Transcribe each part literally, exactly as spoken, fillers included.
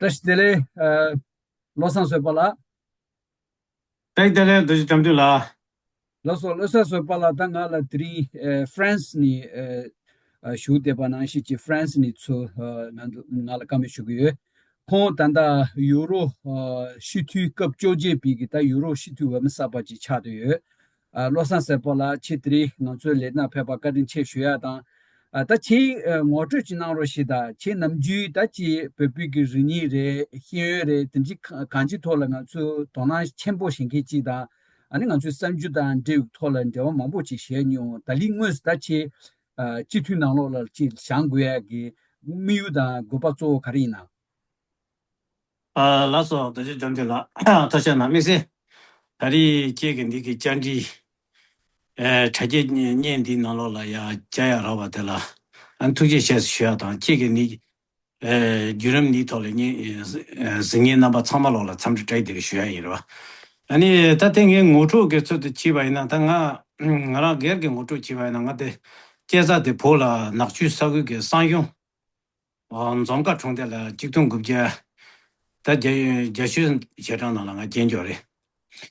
བཀྲ་ཤིས་བདེ་ལེགས། ཨ། བློ་བཟང་བཟོད་པ་ལགས། བཀྲ་ཤིས་བདེ་ལེགས། རྡོ་རྗེ་དགྲ་འདུལ་ལགས། ལགས་སོ། བློ་བཟང་བཟོད་པ་ལགས། ད་ང་ལ་དེ་རིང་ཨ་ཧྥ་རན་སི་ནས་ཨ་ཨ་བཞུགས་བསྡད་པ་ནང་བཞིན་གྱི་ཧྥ་རན་སི་ནས་ཚུར་ཨ་ང་ང་ལ་བཀའ་མོལ་ཞུ་གི་ཡོད། ཁོང་ད་ལྟ་ཡུ་རོབ་ཨ་སྤྱི་འཐུས་སྐབས་བཅོ་བརྒྱད་པའི་གི་ད་ཡུ་རོབ་སྤྱི་འཐུས་འོས་མི་གསར་པ་ཅིག་ཆགས་བསྡད་ཡོད། ཨ། བློ་བཟང་བཟོད་པ་ལགས། ཁྱེད་དེ་རིང་ང་ཚོའི་ལས་སྟེགས་ནང་ཕེབས་པར་བཀའ་དྲིན་ཆེ་ཞུ་ཡ་དང་། ཨ། ད་ཁྱེད་ཨ་ངོ་སྤྲོད་ཅིག་གནང་རོགས་ཞེས་དང་། ཁྱེད་ནམ་རྒྱུན་ད་ཅིག་བོད་པའི་གི་རིག་གནས་རེད། ཤེས་ཡོན་རེད། དེ་འདྲ་གང་ཅིའི་ཐོག་ལ་ང་ཚོས་དོ་སྣང་ཆེན་པོ་བྱེད་མཁན་ཅིག་དང་། ཨ་ནི་ང་ཚོའི་གསར་འགྱུར་དང་འབྲེལ་བའི་ཐོག་ལ་འབྲེལ་བ་མང་པོ་ཅིག་བྱས་མྱོང་། ད་ལན་དངོས་སུ་ད་ཁྱེད་ཨ་སྤྱི་འཐུས་ནང་ལོགས་ལ་ཅིག་བཞེངས་དགོས་ཡ་གི་དམིགས་ཡུལ་དང་དགོས་པ་གཙོ་བོ་ག་རེ་ཡིན་ན། ཨ། ལགས་སོ། རྡོ་རྗེ་དགྲ་འདུལ་ལགས། ཐུགས་རྗེ་གནང་། དམིགས་བསལ་ད་རེས་ཁྱེད་ཀྱི་འདི་གི་བཅར་འདྲི་ཨ་དྲ་རྒྱའི་བརྙན་འདིའི་ནང་ལོགས་ལ་ཡང་བཅར་ཡ་རག་པ་དེ་ལ་ཨ་ཐུགས་རྗེ་ཆེ་ཞུ་ཡ་དང་། ཁྱེད་ཀྱི་འདི་ཨ་བརྒྱུད་རིམ་འདིའི་ཐོག་ལ་ངས་ཨ་གཟིགས་མཁན་རྣམ་པ་ཚང་མ་ལོགས་ལ་འཚམས་འདྲི་བཀྲ་ཤིས་བདེ་ལེགས་ཞུ་ཡ་ཡིན་རེད་བ། ཨ་ནི་ད་ལྟ་ངའི་ངོ་སྤྲོད་ཀྱི་ཚུལ་དུ་བྱས་པ་ཡིན་ན། ད་ང་ང་རང་སྒེར་གྱི་ངོ་སྤྲོད་བྱས་པ་ཡིན་ན། ང་དེ་སྐྱེས་ས་དེ་བོད་ལ་ནག་ཆུ་ས་ཁུལ་གྱི་གསང་གཞུང་འཛོམས་དཀར་གྲོང་རྡལ་ལ་གཅིག་སྟོང་དགུ་བརྒྱ། ད་རྒྱ་རྒྱ་ཤོད་ཞལ་གྲངས་ནང་ལ་ང་སྐྱེས་འགྱོ་རེད།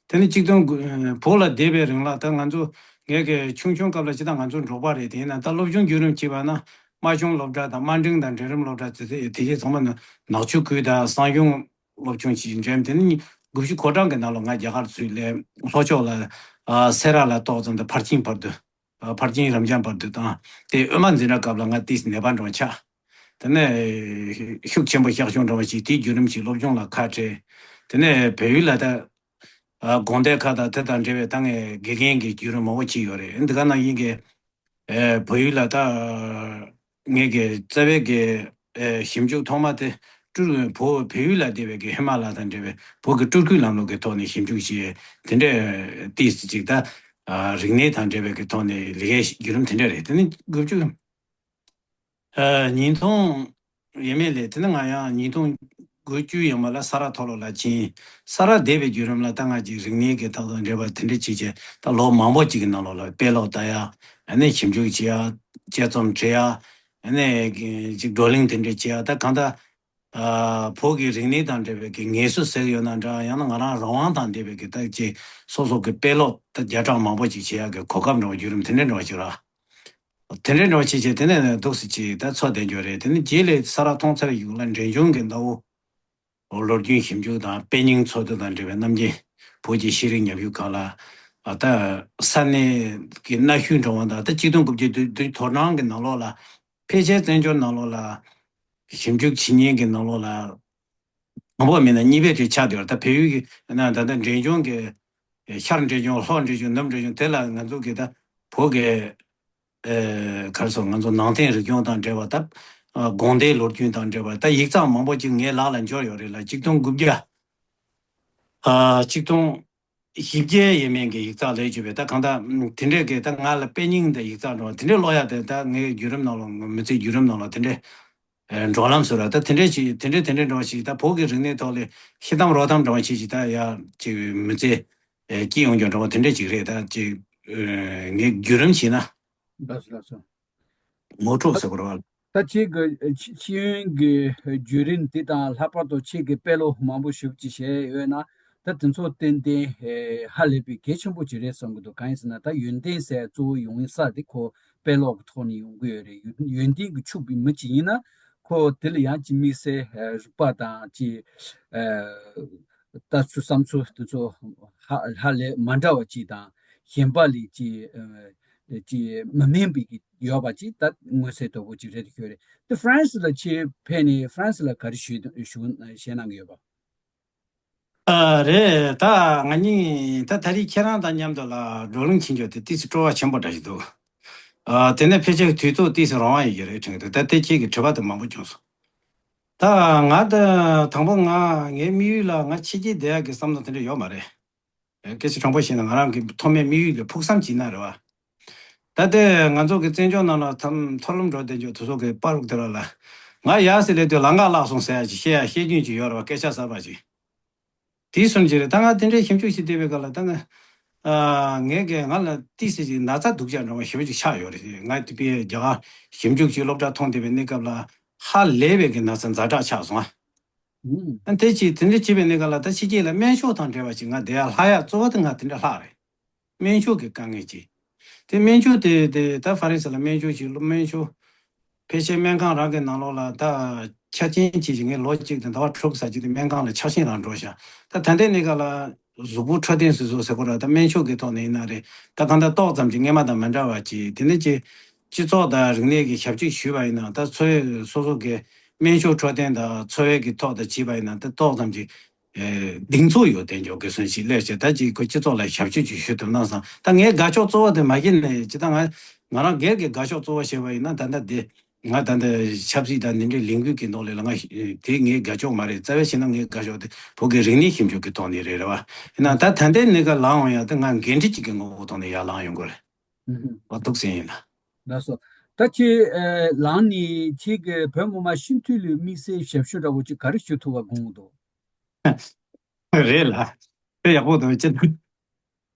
དེ་ནི་གཅིག་སྟོང་དགུ་བོད་ལ་བསྡད་པའི་རིང་ལ། ད་ང་ཚོ་ངས་ཀྱི་ཆུང་ཆུང་སྐབས་ལ་ཇི་ལྟར་ང་ཚོ་འབྲོག་པ་རེད། དེ་ཡིན་ན་ད་སློབ་སྦྱོང་བརྒྱུད་རིམ་བྱས་པ་ན། དམའ་ཆུང་སློབ་གྲྭ་དང་དམའ་འབྲིང་དང་འབྲིང་རིམ་སློབ་གྲྭ་དེ་དེ་དེ་ཚང་མ་ནི་ནག་ཆུ་ཁུལ་དང་གསང་གཞུང་སློབ་ཆུང་ཞིག་འགྲིམས། དེ་ནི་དགུ་བཅུ་གོ་གྲངས་ཀྱི་ནང་ལ་ང་རྒྱ་གར་ཚུར་སླེབས། ལྷོ་ཕྱོགས་ལ་ཨ་སེ་ར་ལ་ཏོག་ཙམ་དང་ཕར་ཕྱིན་བར་དུ། ཨ་ཕར་ཕྱིན་རབ་འབྱམས་བར་དུ་དང་། དེ་དབུས་མ་འཛིན་གྲྭ་སྐབས་ལ་ང་ཏིས་ནད་པ་འདྲ་བ་ཆགས། དེ་ནས་ཤུགས་ཆེན་པོ་གཤག་བཅོས་འདྲ་བ་ཞིག་དེའི་བརྒྱུད་རིམ་ཞིག་སློབ་སྦྱོང་ལ་ཁ་བྲལ། དེ་ནས་བལ་ཡུལ་ལ་ད་ཨ་དགོན་སྡེ་ཁག་དང་དེ་དང་འབྲེལ་བའི་ད་ངས་དགེ་རྒན་གྱི་བརྒྱུད་རིམ་མང་པོ་ཕྱིན་ཡོད་རེད། འདི་ག་ནང་བཞིན་གྱི་ཨ་བལ་ཡུལ་ལ་ད་ངས་ཀྱི་རྩ་བའི་གི་ཨ་ཞིབ་འཇུག་ཐོག་མ་དེ་སྤྲུལ་བོད་བལ་ཡུལ་ལ་བསྡད་པའི་གི་ཧི་མ་ལ་དང་འབྲེལ་བའི་བོད་ཀྱི་སྤྲུལ་སྐུའི་ལམ་ལུགས་ཀྱི་ཐོག་ནས་ཞིབ་འཇུག་བྱས། དེ་འདྲའི་ཏིས་ཅིག་ད་ཨ་རིག་གནས་དང་འབྲེལ་བའི་གི་ཐོག་ནས་ལས་ཀའི་བརྒྱུད་རིམ་དེ་འདྲ་རེད། དེ་ནི་དགུ་བཅུ་ཨ་ཉིས་སྟོང་ཡས་མས་ལས། དེ་ནི་ང་ཡང་ཉིས་སྟོང་དགུ་བཅུ་ཡས་མས་ལ་ས་རཱ་མཐོ་སློབ་ལ་ཕྱིན། ས་རཱ་བསྡད་པའི་བརྒྱུད་རིམ་ལ་ད་ང་ཅིག་རིག་གནས་ཀྱི་ཐོག་དང་འབྲེལ་བ་དེ་འདྲ་བྱས་བྱས། ད་ལོ་མང་པོ་ཅིག་གི་ནང་ལོགས་ལ་དཔེ་ཀློག་ལྟ་ཡ། ཨ་ནི་ཞིབ་འཇུག་བྱེད་ཡ། དཔྱད་རྩོམ་བྲིས་ཡ། ཨ་ནི་ཅིག་བགྲོ་གླེང་དེ་འདྲ་བྱེད་ཡ། ད་གང་ལྟར་ཨ་བོད་ཀྱི་རིག་གནས་དང་འབྲེལ་བའི་གི་ངལ་གསོ་ཟེར་གྱི་ཡོད་ན་འདྲ། ཡང་ན་ང་རང་རང་དབང་དང་འབྲེལ་བའི་གི་ད་ཅིག་སོ་སོ་གི་དཔེ་ཀློག་ད་བརྒྱ་ཕྲག་མང་པོ་ཅིག་བྱེད་ཡ་གི་གོ་སྐབས་འདྲ་བ་བརྒྱུད་རིམ་དེ་འདྲ་འདྲ་བ་ཞིག་རག། དེ་འདྲའི་འདྲ་བ་བྱས་བྱས་དེ་ནས་འདུག་སེ་ཅིག་ད་འཚོ་བསྡད་རྒྱུ་རེད། དེ་ནས་རྗེས་ལ་ས་རཱ་མཐོང་ཚར་བའི་གཞུག་ལ་འབྲས་ལྗོངས་ཀྱི་མདའ་དབུས་ལོ་རྒྱུས་ཞིབ་འཇུག་དང་དཔེ་རྙིང་འཚོལ་བསྡུ་དང་འབྲེལ་བའི་རྣམ་རྒྱལ་བོད་ཀྱི་ཤེས་རིག་ཉམས་ཞིབ་ཁང་ལ་ཨ་ད་ས་གནས་ཀྱི་གནའ་ཤུལ་འདྲ་བ་དང་། ད་གཅིག་སྟོང་དགུ་བརྒྱ་དུས་དུས་དོ་སྣང་གི་ནང་ལོགས་ལ་ཕལ་ཆེར་བཙན་བྱོལ་ནང་ལོགས་ལ་ཞིབ་འཇུག་བྱེད་མཁན་གྱི་ནང་ལོགས་ལ་དང་པོ་མིན་ན་གཉིས་པའི་གྲས་ཆགས་བསྡད་ཡོད་རེད། ད་བལ་ཡུལ་གྱི་ན་ད་ལྟ་འབྲས་ལྗོངས་ཀྱི་ཤར་འབྲས་ལྗོངས། ལྷོ་འབྲས་ལྗོངས། ནུབ་འབྲས་ལྗོངས། དེ་ལ་ང་ཚོ་གི་ད་བོད་ཀྱི་ཨེ་ག་རེ་ཟེར། ང་ཚོ་ནང་བསྟན་རིག་གཞུང་དང་འབྲེལ་བ། ད་ཨ་དགོན་སྡེའི་ལོ་རྒྱུས་དང་འབྲེལ་བ། ད་ཡིག་ཚགས་མང་པོ་ཅིག་ངའི་ལག་ལ་འབྱོར་ཡོད་རེད་ལ། གཅིག་སྟོང་དགུ་བརྒྱ་ཨ་གཅིག་སྟོང་བཞི་བརྒྱའི་ཡས་མས་ཀྱི་ཡིག་ཚགས་ལས་བྱུང་བའི། ད་གང་ལྟར་དེ་འདྲས་ཀྱི་ད་ང་ལ་དཔེ་རྙིང་དང་ཡིག་ཚགས་འདྲ་བ་དེ་འདྲས་ཀློག་ཡ་དེ། ད་ངའི་བརྒྱུད་རིམ་ནང་ལ། མི་ཚེའི་བརྒྱུད་རིམ་ནང་ལ་དེ་འདྲས་ཨེ་འགྲོ་ལམ་བཟོ་ར། ད་དེ་འདྲས་ཅིག་དེ་འདྲས་དེ་འདྲས་འདྲ་བ་ཞིག་ད་བོད་ཀྱི་རིག་གནས་ཐོག་ལ་ཤི་གཏམ་རོ་གཏམ་འདྲ་བ་ཞིག་ཅིག་ད་ཡ་ཅིག་མི་ཚེ་ཨེ་སྐྱིད་ཡོང་རྒྱུ་འདྲ་བ་དེ་འདྲས་ཅིག་རེད། ད་ཅིག་ཨེ་ངའི་བརྒྱུད་རིམ་བྱས་ན། ལགས་སོ། ལགས་སོ། ངོ་སྤྲོད་ཟེར་དགོས་རེད་བ། ད་ཁྱེད་ཀྱི་ཤེས་ཤེས་ཡོན་གྱི་བརྒྱུད་རིམ་འདི་དང་། ལྷག་པར་དུ་ཁྱེད་ཀྱིས་དཔེ་ཀློག་མང་པོ་ཞེ་པོ་ཅིག་བྱས་ཡོད་ན། ད་དེ་ཚོ་ཏན་ཏན་ཧ་ལས་པའི་གལ་ཆེན་པོ་ཅིག་རེད་བསམ་གྱི་འདུག་གང་ཡིན་ཟེར་ན། ད་ཡོན་ཏན་ཟེར་གཙོ་བོ་ཡོང་ས་དེ་ཁོ་དཔེ་ཀློག་གི་ཐོག་ནས་ཡོང་གི་ཡོད་རེད། ཡོན་ཡོན་ཏན་གྱིས་ཕྱུག་པའི་མི་ཅིག་ཡིན་ན། ཁོ་དེ་ལ་ཡང་ཅིག་དམིགས་བསལ་རིག་པ་དང་ཅིག་ལྟ་ཚུལ་བསམ་ཚུལ་དེ་ཚོ་ཧ་ཧ་ལས་མ་འདྲ་བ་ཅིག་དང་། གཞན་པ་ལས་ཅིག་ཨ་ཅིག་མི་དམན་པའི་གི་ཡོད་པ་ཅིག་ད་མངོན་གསལ་དོད་པོ་ཅིག་རེད་ཤོད་རེད། དེ་ཧྥ་རན་སི་ལ་ཁྱེད་ཕེབས་ནས་ཧྥ་རན་སི་ལ་ག་རེ་ཞུ་ཞུ་བཤད་གནང་གི་ཡོད་པ། ཨ་རེད། ད་ང་གཉིས་ད་ད་རེས་ཁྱེད་རང་དང་མཉམ་དུ་ལ་བགྲོ་གླེང་བྱེད་རྒྱུ་དེ་ཏོག་ཙམ་སྤྲོ་བ་ཆེན་པོ་འདྲ་ཞིག་འདུག་ཨ་དེ་ནས་ཕལ་ཆེར་དུས་ཚོད་ཏོག་ཙམ་རིང་བ་ཡོད་ཀྱི་རེད་དྲན་གྱི་འདུག་ད་ལྟའི་ཁྱེད་ཀྱི་དྲི་བ་དེ་མང་པོ་བྱུང་སོང་། ད་ང་ད་དང་པོ་ང་ངའི་དམིགས་ཡུལ་ལ་ང་ཕྱི་རྒྱལ་བསྡད་ཡག་གི་བསམ་བློ་དེ་འདྲ་ཡོད་མ་རེད། སྐད་ཆ་དྲང་པོ་བཤད་ན་ང་རང་གི་ཐོག་མའི་དམིགས་ཡུལ་གྱི་ཕུགས་བསམ་ཅིག་ན་རེད་བ། ད་ལྟའི་ང་ཚོ་གི་བཙན་བྱོལ་ནང་ལ་ཐམ་མཐོ་སློབ་འགྲོ་བསྡད་རྒྱུ་དེ་ཚོ་གི་པར་རུག་དེ་ར་ལ། ང་ཡར་སི་སླེབས་དུས་ལམ་ཁ་བརླག་སོང་ཟེར་ཡ་ཅིག་བཤད་ཡ་བཤད་རྒྱུན་ཅིག་ཡོད་རེད་བ། སྐད་ཆ་གསར་པ་ཅིག་དེའི་སོན་ཅིག་རེད། ད་ང་དེ་འདྲའི་ཞིབ་འཇུག་ཞིག་བལྟས་པའི་སྐབས་ལ་ད་ང་ཨ་ངས་གི་ང་ལ་ཏི་སི་ཅིག་ན་ཚ་སྡུག་ཅག་འདྲ་བ་ཞེ་པོ་ཅིག་ཆགས་ཡོད་རེད། ང་དེ་པའི་རྒྱ་གར་ཞིབ་འཇུག་ཅིག་སློབ་གྲྭ་མཐོང་བསྡད་པའི་གནས་སྐབས་ལ་ཧ་ལས་པའི་གི་ན་ཚ་ཛ་དྲག་ཆགས་སོང་ཨ། ཨ་དེ་ཅི་དེ་འདྲ་བྱས་པའི་གནས་སྐབས་ལ་ད་ཕྱི་རྒྱལ་ལ་སྨན་ཤོག་དང་འབྲེལ་བ་ཅིག་ང་དེ་ཡར་ལྷག་ཡག་གཙོ་བོ་དེ་ང་དེ་འདྲ་ལྷག་རེད། སྨན་ཤོག་གི་དཀའ་ངལ་ཅིག་དེ་སྨན་ཤོག་དེ་དེ་ད་ཧྥ་རན་སི་ལ་སྨན་ཤོག་ཅིག་སྨན་ཤོག་ཕལ་ཆེར་སྨན་ཁང་རང་གི་ནང་ལོགས་ལ་ད་ཆ་རྐྱེན་ཅིག་ཅིག་ངས་ལོ་གཅིག་དང་ཟླ་བ་དྲུག་ཙམ་ཅིག་དེ་སྨན་ཁང་ལ་ཆགས་ཞེན་རང་འགྲོ་ཤག་ད་ད་ལྟའི་གནས་སྐབས་ལ་གཟུགས་པོ་འཕྲོད་བསྟེན་ཟེར་ཟོ་ཟེར་གོ་ར་ད་སྨན་ཤོག་གི་ཐོག་ནས་ཡིན་ན་རེད། ད་གང་ལྟར་ཏོག་ཙམ་ཅིག་སྔས་མ་དང་མ་འདྲ་བ་ཅིག་དེ་ནས་ཅིག་སྤྱི་ཚོགས་དང་རིག་གནས་ཀྱི་ཞབས་ཕྱི་ཞུས་པ་ཡིན་ན་ད་འཚོ་བའི་སོ་སོ་གི་སྨན་ཤོག་འཕྲོད་བསྟེན་དང་འཚོ་བའི་གི་ཐོག་དང་བྱས་པ་ཡིན་ན་ད་ཏོག་ཙམ་ཅིག་ཨེ་གདེང་ཚོད་ཡོད་དེ་འཇོག་དགོས་སོང་ཞིག་སླེབས་བྱས་ད་ཅིག་ཁོ་སྤྱི་ཚོགས་ལ་ཞབས་ཕྱི་ཅིག་ཞུ་ཐུབ་ན་བསམ། ད་ངའི་དགའ་ཕྱོགས་གཙོ་བོ་དེ་མ་གཞི་ནས་ཅི་ད་ང་ང་རང་སྒེར་གྱི་དགའ་ཕྱོགས་གཙོ་བོ་བཤད་པ་ཡིན་ན་ད་ལྟ་དེ་ང་ད་ལྟ་ཆབ་སྲིད་དང་འདི་འདྲའི་ལས་འགུལ་གྱི་ནང་ལས་ལ་ང་དེ་ངའི་དགའ་ཕྱོགས་མ་རེད། རྩ་བའི་བྱས་ན་ངའི་དགའ་ཕྱོགས་དེ་བོད་ཀྱི་རིག་གནས་ཞིབ་འཇུག་གི་ཐོག་ནས་རེད་རེད་བ། ཡིན་ན་ད་ད་ལྟའི་གནས་སྐབས་ལངས་འོང་ཡང་ད་ང་འགན་འཁྲི་གཅིག་གི་ངོ་བོ་ཐོག་ནས་ཡར་ལངས་ཡོང་དགོས་རེད། ཨུ་ཧུ། བ་འདུག་ཟེར་ཡིན་ན། ལགས་སོ། ད་ཁྱེད་ཨེ་ལངས་ནས་ཁྱེད་ཀྱི་བོད་མི་མང་སྤྱི་འཐུས་ལ་དམིགས་བསལ་ཞབས་ཞུ་འདྲ་བོ་ཅིག་ག་རེ་ཞུ་ཐུབ་པ་དགོངས་འདུག་རེད་ལ། དེ་ཡག་པོ་འདུག་ཅི།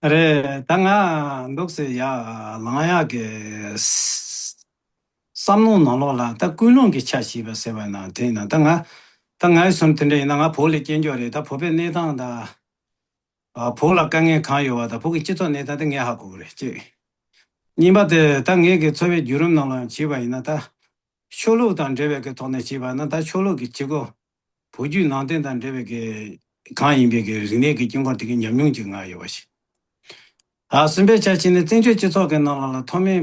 རེད་ད་ང་འདུག་ཟེར་ཡ་ལངས་ཡག་གི་བསམ་བློ་ནང་ལོགས་ལ་ད་ཀུན་སློང་གི་ཆ་ཞིག་པ་ཟེར་བ་ན་དེ་ཡིན་ན་ད་ང་ད་ངའི་བསམ་དེ་འདྲ་ཡིན་ན་ང་བོད་ལ་སྐྱེས་འགྱོ་རེད། ད་བོད་པའི་གནས་སྟངས་ད། ཨ་བོད་ལ་དཀའ་ངལ་གང་ཡོད་པ་དང་བོད་ཀྱི་སྤྱི་ཚོགས་གནས་སྟངས་དེ་ངས་ཧ་གོ་གི་རེད་གཅིག་གཉིས་པ་དེ་ད་ངས་ཀྱི་འཚོ་བའི་བརྒྱུད་རིམ་ནང་ལ་བྱས་པ་ཡིན་ན་ད་ཆོས་ལུགས་དང་འབྲེལ་བའི་གི་ཐོག་ནས་བྱས་པ་ན་ད་ཆོས་ལུགས་ཀྱི་བྱེད་སྒོ་བོད་བརྒྱུད་ནང་བསྟན་དང་འབྲེལ་བའི་གི་གང་ཡིན་པའི་གི་རིག་གནས་ཀྱི་དཀྱིལ་འཁོར་དེ་གི་ཉམས་མྱོང་ཅིག་ང་ཡོད་པ་ཞིག་ཨ་གསུམ་པའི་ཆ་བྱས་ནས་བཙན་བྱོལ་སྤྱི་ཚོགས་ཀྱི་ནང་ལ་ལ་ཐོག་མའི་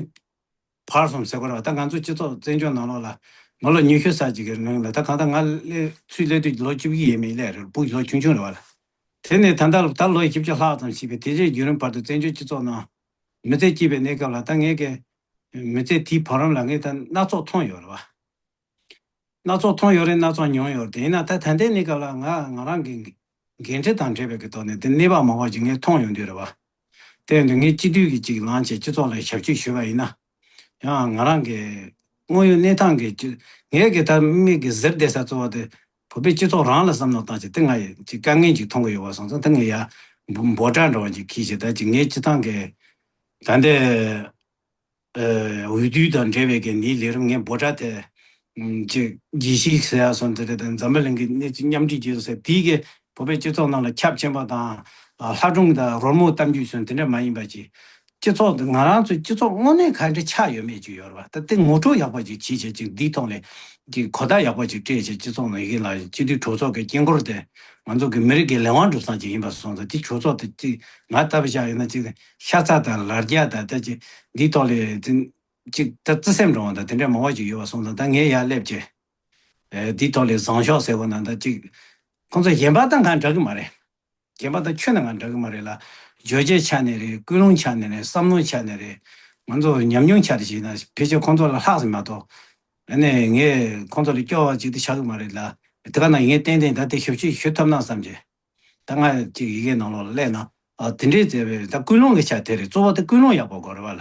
བར་གསུམ་ཟེར་དགོས་རེད་བ། ད་ང་ཚོ་སྤྱི་ཚོགས་བཙན་བྱོལ་ནང་ལོགས་ལ་མི་ལོ་ཉི་ཤུ་ཙམ་ཅིག་གི་རིང་ལ་ད་གང་ལྟར་ང་སླེབས་ཚུར་སླེབས་དུས་ལོ་བཅུ་བཞི་ཡས་མས་སླེབས་རེད། སྤུ་གུ་ལོ་ཆུང་ཆུང་རེད་བ་ལ། དེ་ནས་ད་ལྟ་ད་ལོ་བཞི་བཅུ་ལྷག་ཙམ་ཕྱིན་པའི་དེ་རྗེས་བརྒྱུད་རིམ་བར་དུ་བཙན་བྱོལ་སྤྱི་ཚོགས་ནང་མི་ཚེ་སྐྱིད་པའི་གནས་སྐབས་ལ་ད་ངས་ཀྱི་མི་ཚེ་དེའི་བར་རམ་ལ་ངས་ད་སྣ་ཚོགས་མཐོང་ཡོད་རེད་བ། སྣ་ཚོགས་མཐོང་ཡོད་རེད། སྣ་ཚོགས་མྱོང་ཡོད་རེད། ཡིན་ན་ད་ད་ལྟའི་གནས་སྐབས་ལ་ང་ང་རང་གི་འགན་འཁྲི་དང་འབྲེལ་བའི་གི་ཐོག་ནས་དེ་གནས་བབ་མང་བ་ཅིག་ངས་མཐོང་ཡོང་དུས་རེད་བ། དེ་ཡིན་དུས་ངས་སྤྱི་འཐུས་ཀྱི་ཅིག་ལངས་བྱས་སྤྱི་ཚོགས་ལ་ཞབས་ཕྱི་ཞུས་པ་ཡིན་ན། ཡང་ང་རང་གི་དངོས་ཡོད་གནས་སྟངས་ཀྱི་ཅི་ངས་ཀྱི་ད་མིག་གི་ཟུར་བསྡད་ས་གཙོ་བོ་དེ་བོད་པའི་སྤྱི་ཚོགས་རང་ལ་བསམ་བློ་བཏང་བྱས་དེ་ང་ཡི་ཅིག་དཀའ་ངལ་ཅིག་མཐོང་གི་ཡོད་པ་སོང་ཙང་དེ་ངས་ཡ་འབོ་འབོད་སྒྲ་འདྲ་བ་ཅིག་འཁྱེར་བྱས་ད་ཅིག་ངའི་སྤྱི་བཏང་གི་ད་ལྟའི། འོས་བསྡུ་དང་འབྲེལ་བའི་གི་ནིའི་ལས་རིམ་ངས་འབོད་སྒྲ་དེ་ཅིག་དགྱེས་གཞི་ཟེར་ཡ་སོང་དེ་རེད། དང་འཛམ་བུ་གླིང་གི་གནས་ཚུལ་མཉམ་འདྲེས་བྱེད་ཟེར་དེའི་གི་བོད་པའི་སྤྱི་ཚོགས་ནང་ལ་ཁྱབ་ཆེན་པོ་དང་ལྷ་སྒྲུང་དང་རོལ་མོ་གཏམ་རྒྱུད་སོང་དེ་འདྲ་མ་ཡིན་པ་ཅིག་སྤྱི་ཚོགས་ང་རང་ཚོའི་སྤྱི་ཚོགས་དངོས་གནས་ག་འདྲ་ཆགས་ཡོད་མེད་ཅིག་ཡོད་རེད་བ། ད་དེ་ངོ་སྤྲོད་ཡག་པོ་ཅིག་བྱེད་བྱེད་ཅིག་འདིའི་ཐོག་ལས་ཀྱི་གོ་བརྡ་ཡག་པོ་ཅིག་སྤྲད་བྱེད་སྤྱི་ཚོགས་ནང་ཡི་གེ་ལ་སྤྱི་འཐུས་གྲོས་ཚོགས་ཀྱི་དཀྱིལ་འཁོར་དེ་ང་ཚོ་གི་མི་རིགས་ཀྱི་ལས་དབང་སྒྲུབ་སྟངས་ཅིག་ཡིན་པ་སོང་ཙང་དེ་གྲོས་ཚོགས་དེ་ཅིག་ང་ལྟ་བུ་ཞིག་ཡིན་ན་ཅིག་ཤ་ཚ་དང་ལར་རྒྱ་དང་ད་ཅིག་འདིའི་ཐོག་ལས་ཅིག་ད་བརྩི་སེམས་འདྲ་བ་དང་དེ་འདྲ་མང་བ་ཅིག་ཡོད་པ་སོང་ཙང་ད་ངས་ཡར་སླེབས་བྱས་འདིའི་ཐོག་ལས་བཟང་ཕྱོགས་ཟེར་བ་ན་ད་ཅིག་ཁོང་ཚོ་གཞན་པ་དང་གང་འདྲ་གི་མ་རེད། རྒན་པ་དང་ཁྱོད་ནང་ང་འདྲ་གི་མ་རེད་ལ། བརྗོད་བྱའི་ཆ་ནས་རེད། ཀུན་སློང་ཆ་ནས་རེད། བསམ་བློའི་ཆ་ནས་རེད། ང་ཚོ་ཉམས་མྱོང་ཆ་རེད་ཞེ་ན་ཕལ་ཆེར་ཁོང་ཚོ་ལ་ལྷག་ཟིན་མ་གཏོགས། ཨ་ནི་ངས་ཁོང་ཚོ་ལ་སྐྱོ་བ་ཅིག་ཏུ་ཆགས་གི་མ་རེད་ལ། དེ་ག་ན་ངས་ཏན་ཏན་ད་དེ་ཞབས་ཕྱི་ཞུ་ཐུབ་ན་བསམ་གྱི། ད་ང་ཅིག་ཡི་གེ་ནང་ལོགས་ལ་སླེབས་ན། ཨ་དེ་འདྲའི་མཛད་པའི་ད་ཀུན་སློང་གི་ཆ་དེ་རེད། གཙོ་བོ་དེ་ཀུན་སློང་ཡག་པོ་དགོས་རེད་བ་ལ།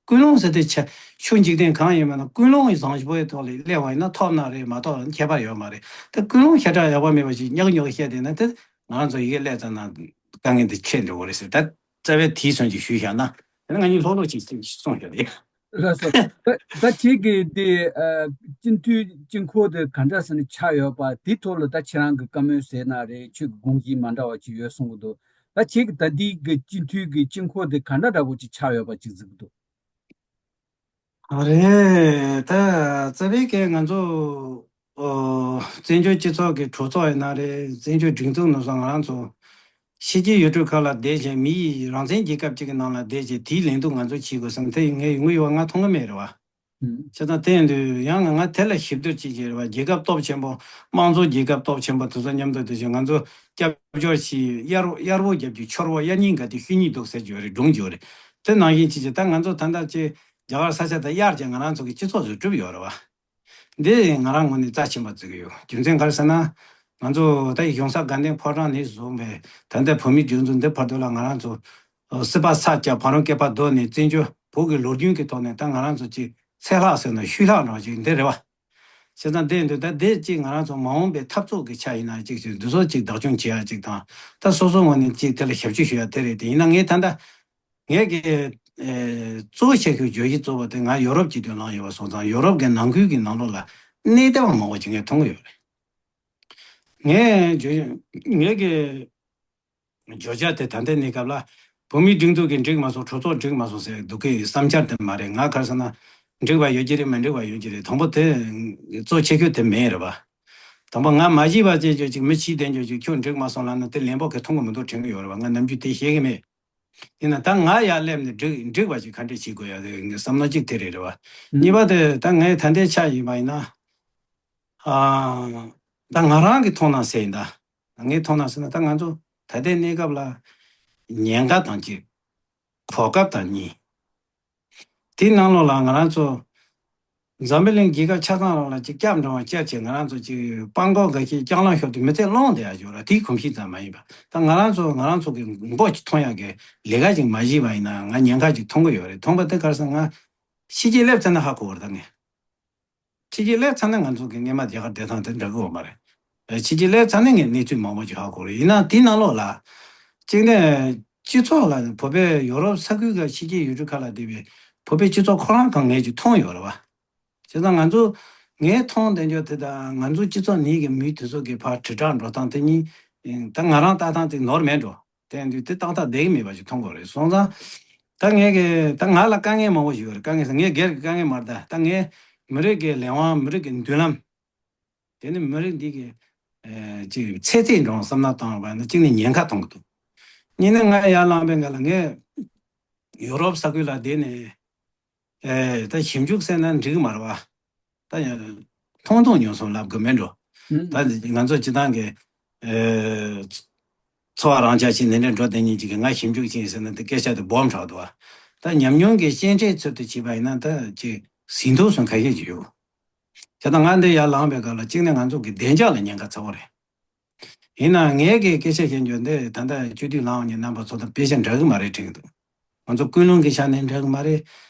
ཀུན་སློང་ཟེར་དུས་ཆ་ཆོས་འཇིག་རྟེན་གང་ཡིན་མིན་ན་ཀུན་སློང་བཟང་པོའི་ཐོག་ལ་སླེབས་པ་ཡིན་ན་ཐོབ་ན་རེད་མ་ཐོབ་ན་ཁྱད་པར་ཡོད་མ་རེད། ད་ཀུན་སློང་ཞེ་དྲག་ཡག་པོ་མེད་པ་ཞིག་ཉག་ཉོག་བཤད་བསྡད་ན་དེ་ང་རང་ཚོ་ཡི་གེ་སླེབས་ཙམ་ན་དཀའ་ངལ་འདི་ཆེ་འགྲོ་གི་རེད་ཟེར། ད་རྩ་བའི་དེའི་སོན་ཅིག་ཞུས་བཞག་ན་དེ་ནི་ང་གཉིས་ལྷོག་ལྷོག་ཅིག་གསུངས་བཞག་རེད། ལགས་སོ། ད་ད་ཁྱེད་ཀྱི་དེ་ཨ་སྤྱི་འཐུས་དཀྱིལ་འཁོར་དེ་ག་འདྲ་ཟེར་ནས་ཆགས་ཡོད་པ་དེའི་ཐོག་ལ་ད་ཁྱེད་རང་གི་བཀའ་མོལ་ཟེར་ན་རེད། ཁྱོད་ཀྱི་དགོངས་གཞི་མ་འདྲ་བ་ཅིག་ཡོད་གསུང་གི་འདུག་ད་ཁྱེད་ཀྱི་ད་ལྟའི་གི་སྤྱི་འཐུས་ཀྱི་དཀྱིལ་འཁོར་དེ་ག་འདྲ་འདྲ་པོ་ཅིག་ཆགས་ཡོད་པ་ཅིག་གཟིགས་གི་འདུག་ཨ་རེད། ད་རྩ་བའི་གི་ང་ཚོ་ཨོ་བཙན་བྱོལ་སྤྱི་ཚོགས་ཀྱི་གྲོས་ཚོགས་ཡིན་ན་རེད། བཙན་བྱོལ་སྒྲིག་འཛུགས་ནང་སོགས་ང་རང་ཚོ་ཕྱི་རྒྱལ་ཡུལ་གྲུ་ཁག་ལ་བསྡད་བྱས་མི་ཡིས་རང་བཙན་རྒྱལ་ཁབ་ཅིག་གི་ནང་ལ་བསྡད་བྱས་དེའི་ལས་འདུག་ང་ཚོ་བྱེད་དགོས་བསམ་དེ་ངས་ཡོང་གི་ཡོད་པ་ང་མཐོང་གི་མེད་རེད་བ། བྱས་ཙང་དེ་ཡིན་དུས་ཡང་ང་དེ་ལ་ཞིབ་བསྡུར་བྱེད་ཀྱི་རེད་བ། རྒྱལ་ཁབ་སྟོབས་ཆེན་པོ་དམངས་གཙོ་རྒྱལ་ཁབ་སྟོབས་ཆེན་པོ་དེ་ཚོ་མཉམ་དུ་དེ་བཞིན་ང་ཚོ་སྐྱབས་བཅོལ་ཞིག་གཡར་གཡར་པོ་རྒྱབ་ཀྱི་ཆོར་པོ་གཡར་སྙིང་ག་དུས་ཤི་སྙིང་འདུག་ཟེར་གྱི་ཡོད་རེད། སྒྲུང་གྱི་ཡོད་རེད། དེ་ནང་བཞིན་བྱེད་ཀྱི་ད་ང་ཚོ་ད་ལྟ་ཅི་རྒྱ་གར་ས་ཆ་དེ་གཡར་ཀྱི་ང་རང་ཚོ་གི་སྤྱི་ཚོགས་སུ་གྲུབ་ཡོད་རེད་བ། འདི་ང་རང་ངོས་ནས་རྩ་ཆེན་པོ་བརྩི་གི་ཡོད། རྒྱུ་མཚན་ག་རེ་ཟེར་ན། ང་ཚོ་ད་གཞུང་ས་དགའ་ལྡན་ཕོ་བྲང་ནས་བཟུང་བའི་ད་ལྟ་བོད་མིའི་སྒྲིག་འཛུགས་འདི་བར་དུ་ལ་ང་རང་ཚོ་སྲིད་པ་ས་སྐྱ་བར་སྐྱེས་པ་གདོད་ནས་བཙན་བྱོལ་བོད་ཀྱི་ལོ་རྒྱུས་ཀྱི་ཐོག་ནས་ད་ང་རང་ཚོ་ཅིག་ཚད་ལྷག་ཟེར་ན་ཤུལ་ལྷག་འདྲ་ཅིག་འདི་རེད་བ། བྱས་ཙང་འདི་འདུག་ད་འདི་ཅིག་ང་རང་ཚོ་མ་འོངས་པའི་འཐབ་རྩོད་ཀྱི་ཆ་ཡིན་ན་ཅིག་ཅིག་འདི་ཚོ་ཅིག་བདག་སྐྱོང་བྱེད་ཡ་ཅིག་དང་ད་སོ་སོ་ངོས་ནས་ཅིག་དེ་ལ་ཞབས་ཕྱི་ཞུ་ཡ་དེ་རེད། དེ་ཡིན་ན་ངས་ད་ལྟ་ངས་ཀྱི་ཨེ་གཙོ་བོ་ཆེ་ཤོས་བརྗོད་གཞི་གཙོ་བོ་དེ་ང་ཡོ་རོབ་སྤྱི་འཐུས་ལངས་ཡོད་པ་སོང་ཙང་ཡོ་རོབ་ཀྱི་ནང་ཁུལ་གྱི་ནང་ལོགས་ལ་གནས་བདེ་བ་མང་བོ་ཅིག་ངས་མཐོང་གི་ཡོད་རེད། ངས་བརྗོད་ངས་ཀྱི་བརྗོད་བྱ་དེ་ད་ལྟའི་གནས་སྐབས་ལ་བོད་མིའི་སྒྲིག་འཛུགས་ཀྱིས་འགྲིག་མ་སོང་། གྲོས་ཚོགས་འགྲིག་མ་སོང་ཟེར་འདུག་གི་བསམ་འཆར་དེ་མ་རེད། ང་ག་རེ་ཟེར་ན། འགྲིག་པ་ཡོད་ཀྱི་རེད། མི་འགྲིག་པ་ཡོད་ཀྱི་རེད། དང་པོ་དེ་གཙོ་ཆེ་ཤོས་དེ་མེད་རེད་པ། དང་པོ་ང་མ་གཞི་བ་ཅེས་བརྗོད་ཅིག་མི་ཕྱིས་བསྡད་འཇོག་ཅིག་ཁྱོད་འགྲིག་མ་སོང་ལབ་ན་དེ་ལན་པོ་གི་མཐོང་གི་མི་འདུག་དྲན་གི་ཡོད་རེད་པ། ང་ནམ་རྒྱུན་དེ་བཤད་གི་མེད། ཡིན་ན་ད་ང་ཡར་སླེབས་ནས་འགྲིག་འགྲིག་པ་ཅིག་ག་འདྲས་བྱེད་དགོས་ཡ་དེ་བསམ་བློ་གཅིག་དེ་རེད་རེད་པ། གཉིས་པ་དེ་ད་ངའི་ད་ལྟའི་ཆ་ཡིན་པ་ཡིན་ན། ཨ། ད་ང་རང་གི་མཐོང་སྣང་ཟེར་ཡིན་ད། ངའི་མཐོང་སྣང་ཟེར་ན་ད་ང་ཚོ་ད་ལྟའི་གནས་སྐབས་ལ་ཉེན་ཁ་དང་གཅིག་གོ་སྐབས་དང་གཉིས། དེའི་ནང་ལོགས་ལ་ང་རང་ཚོ་འཛམ་བུ་གླིང་རྒྱལ་ཁབ་ཆ་ཚང་རང་ལ་ཅིག་སྐྱབས་འགྲོ་བ་བཅར་བྱས་ང་རང་ཚོ་ཅིག་སྤང་གོ་འགའ་ཤས་རྐྱང་ལངས་ཤོར་དུས་མི་ཚེ་སློང་བསྡད་ཡ་ཡོད་ར། དེའི་གོམས་གཤིས་ཙམ་མ་ཡིན་པ། ད་ང་རང་ཚོ་ང་རང་ཚོ་གི་མགོ་ཅིག་མཐོང་ཡ་གི་ལས་ཀ་ཅིག་མ་བྱས་པ་ཡིན་ན་ང་ཉེན་ཁ་ཅིག་མཐོང་གི་ཡོད་རེད། མཐོང་བ་དེ་ག་རེ་ཟེར་ན་ང་ཕྱི་རྒྱལ་སླེབས་ཚར་ན་ཧ་གོ་བ་རེད་ད་ངས། ཕྱི་རྒྱལ་སླེབས་ཚར་ན་ང་ཚོ་གི་སྔས་མ་རྒྱ་གར་བསྡད་སྟངས་དེ་འདྲ་གི་ཡོད་མ་རེད། ཨེ་ཕྱི་རྒྱལ་སླེབས་ཚར་ནས་ངས་གནས་ཚུལ་མང་པོ་ཅིག་ཧ་གོ་རེད། ཡིན་ན་དེའི་ནང་ལོགས་ལ་གཅིག་ནས་སྤྱི་ཚོགས་ལ་བོད་པའི་ཡོ་རོབ་ས་ཁུལ་ག་ཕྱི་རྒྱལ་ཡུལ་གྲུ་ཁག་ལ་བསྡད་པའི་བོད་པའི་སྤྱི་ཚོགས་ཁོ་རང་གང་ངས་ཅིག་མཐོང་ཡོད་རེད་བ། བྱས་ཙང་ང་ཚོ་ངས་མཐོང་བསྡད་རྒྱུ་དེ་དང་ང་ཚོ་སྤྱི་ཚོགས་ནང་གི་མི་དེ་ཚོ་གི་ཕར་དྲིལ་བསྒྲགས་འགྲོ་སྟངས་དེ་གཉིས་ད་ང་རང་ལྟ་སྟངས་དེ་ནོར་མེད་འགྲོ། དེ་ཡིན་དུས་དེ་ཏག་ཏག་བསྡད་ཀྱི་མེད་པ་ཞིག་མཐོང་གི་རེད། སོང་ཙང་ད་ངས་ཀྱི་ད་ང་ལ་དཀའ་ངལ་མང་པོ་ཞིག་ཡོད་རེད། དཀའ་ངལ་ཟེར་ངས་སྒེར་གྱི་དཀའ་ངལ་མ་རེད། ད་ད་ངས་མི་རིགས་ཀྱི་ལས་དབང་། མི་རིགས་ཀྱི་མདུན་ལམ། དེ་ནི་མི་རིགས་འདི་གི་ཨེ་ཅིག་ཚད་ཚད་འགྲོ་བསམ་ན་བཏང་བ་ན་གཅིག་ནས་ཉེན་ཁ་མཐོང་གི་འདུག་གཉིས་ནས་ང་ཡར་ལངས་པའི་སྒང་ལ་ངས་ཡོ་རོབ་ས་ཁུལ་ལ་བསྡད་ནས་ཨེ་ད་ཞིབ་འཇུག་ཟེར་ན་འགྲིག་གི་མ་རེད་བ། ད་ཡང་མཐོང་མཐོང་མྱོང་སོང་ལབ་དགོས་མེད་འགྲོ། ད་ང་ཚོ་སྤྱི་བཏང་གི་ཨེ་འཚོ་བ་རང་འཇགས་ཤིག་ནས་འདྲ་འགྲོ་དེ་ཉིད་ཅིག་གི་ང་ཞིབ་འཇུག་ཅིག་ཡིན་ཟེར་ན་དེ་སྐད་ཆ་དེ་སྦོམ་དྲགས་འདུག་བ། ད་ཉམས་མྱོང་གི་སྐྱེ་འཕྲད་ཚུལ་དུ་བྱས་པ་ཡིན་ན་ད་ཅིག་ཟིན་ཐོ་སོང་ཁ་ཤས་ཅིག་ཡོད། བྱས་ཙང་ང་འདི་ཡར་ལངས་པའི་སྐབས་ལ་གཅིག་ནས་ང་ཚོ་གི་བདེ་འཇགས་ལ་ཉེན་ཁ་ཚ་བོ་རེད། ཡིན་ནའང་ངས་ཀྱི་སྐད་ཆ་བཤད་རྒྱུ་འདི་ད་ལྟ་སྤྱི་འཐུས་ལངས་ནས་རྣམ་པ་ཚོ་དང་དཔེ་ཆ་འདྲ་གི་མ་རེད་དྲན་གི་འདུག་ང་ཚོ་ཀུན་སློང་གི་ཆ་ནས་འདྲ་གི་མ་རེད།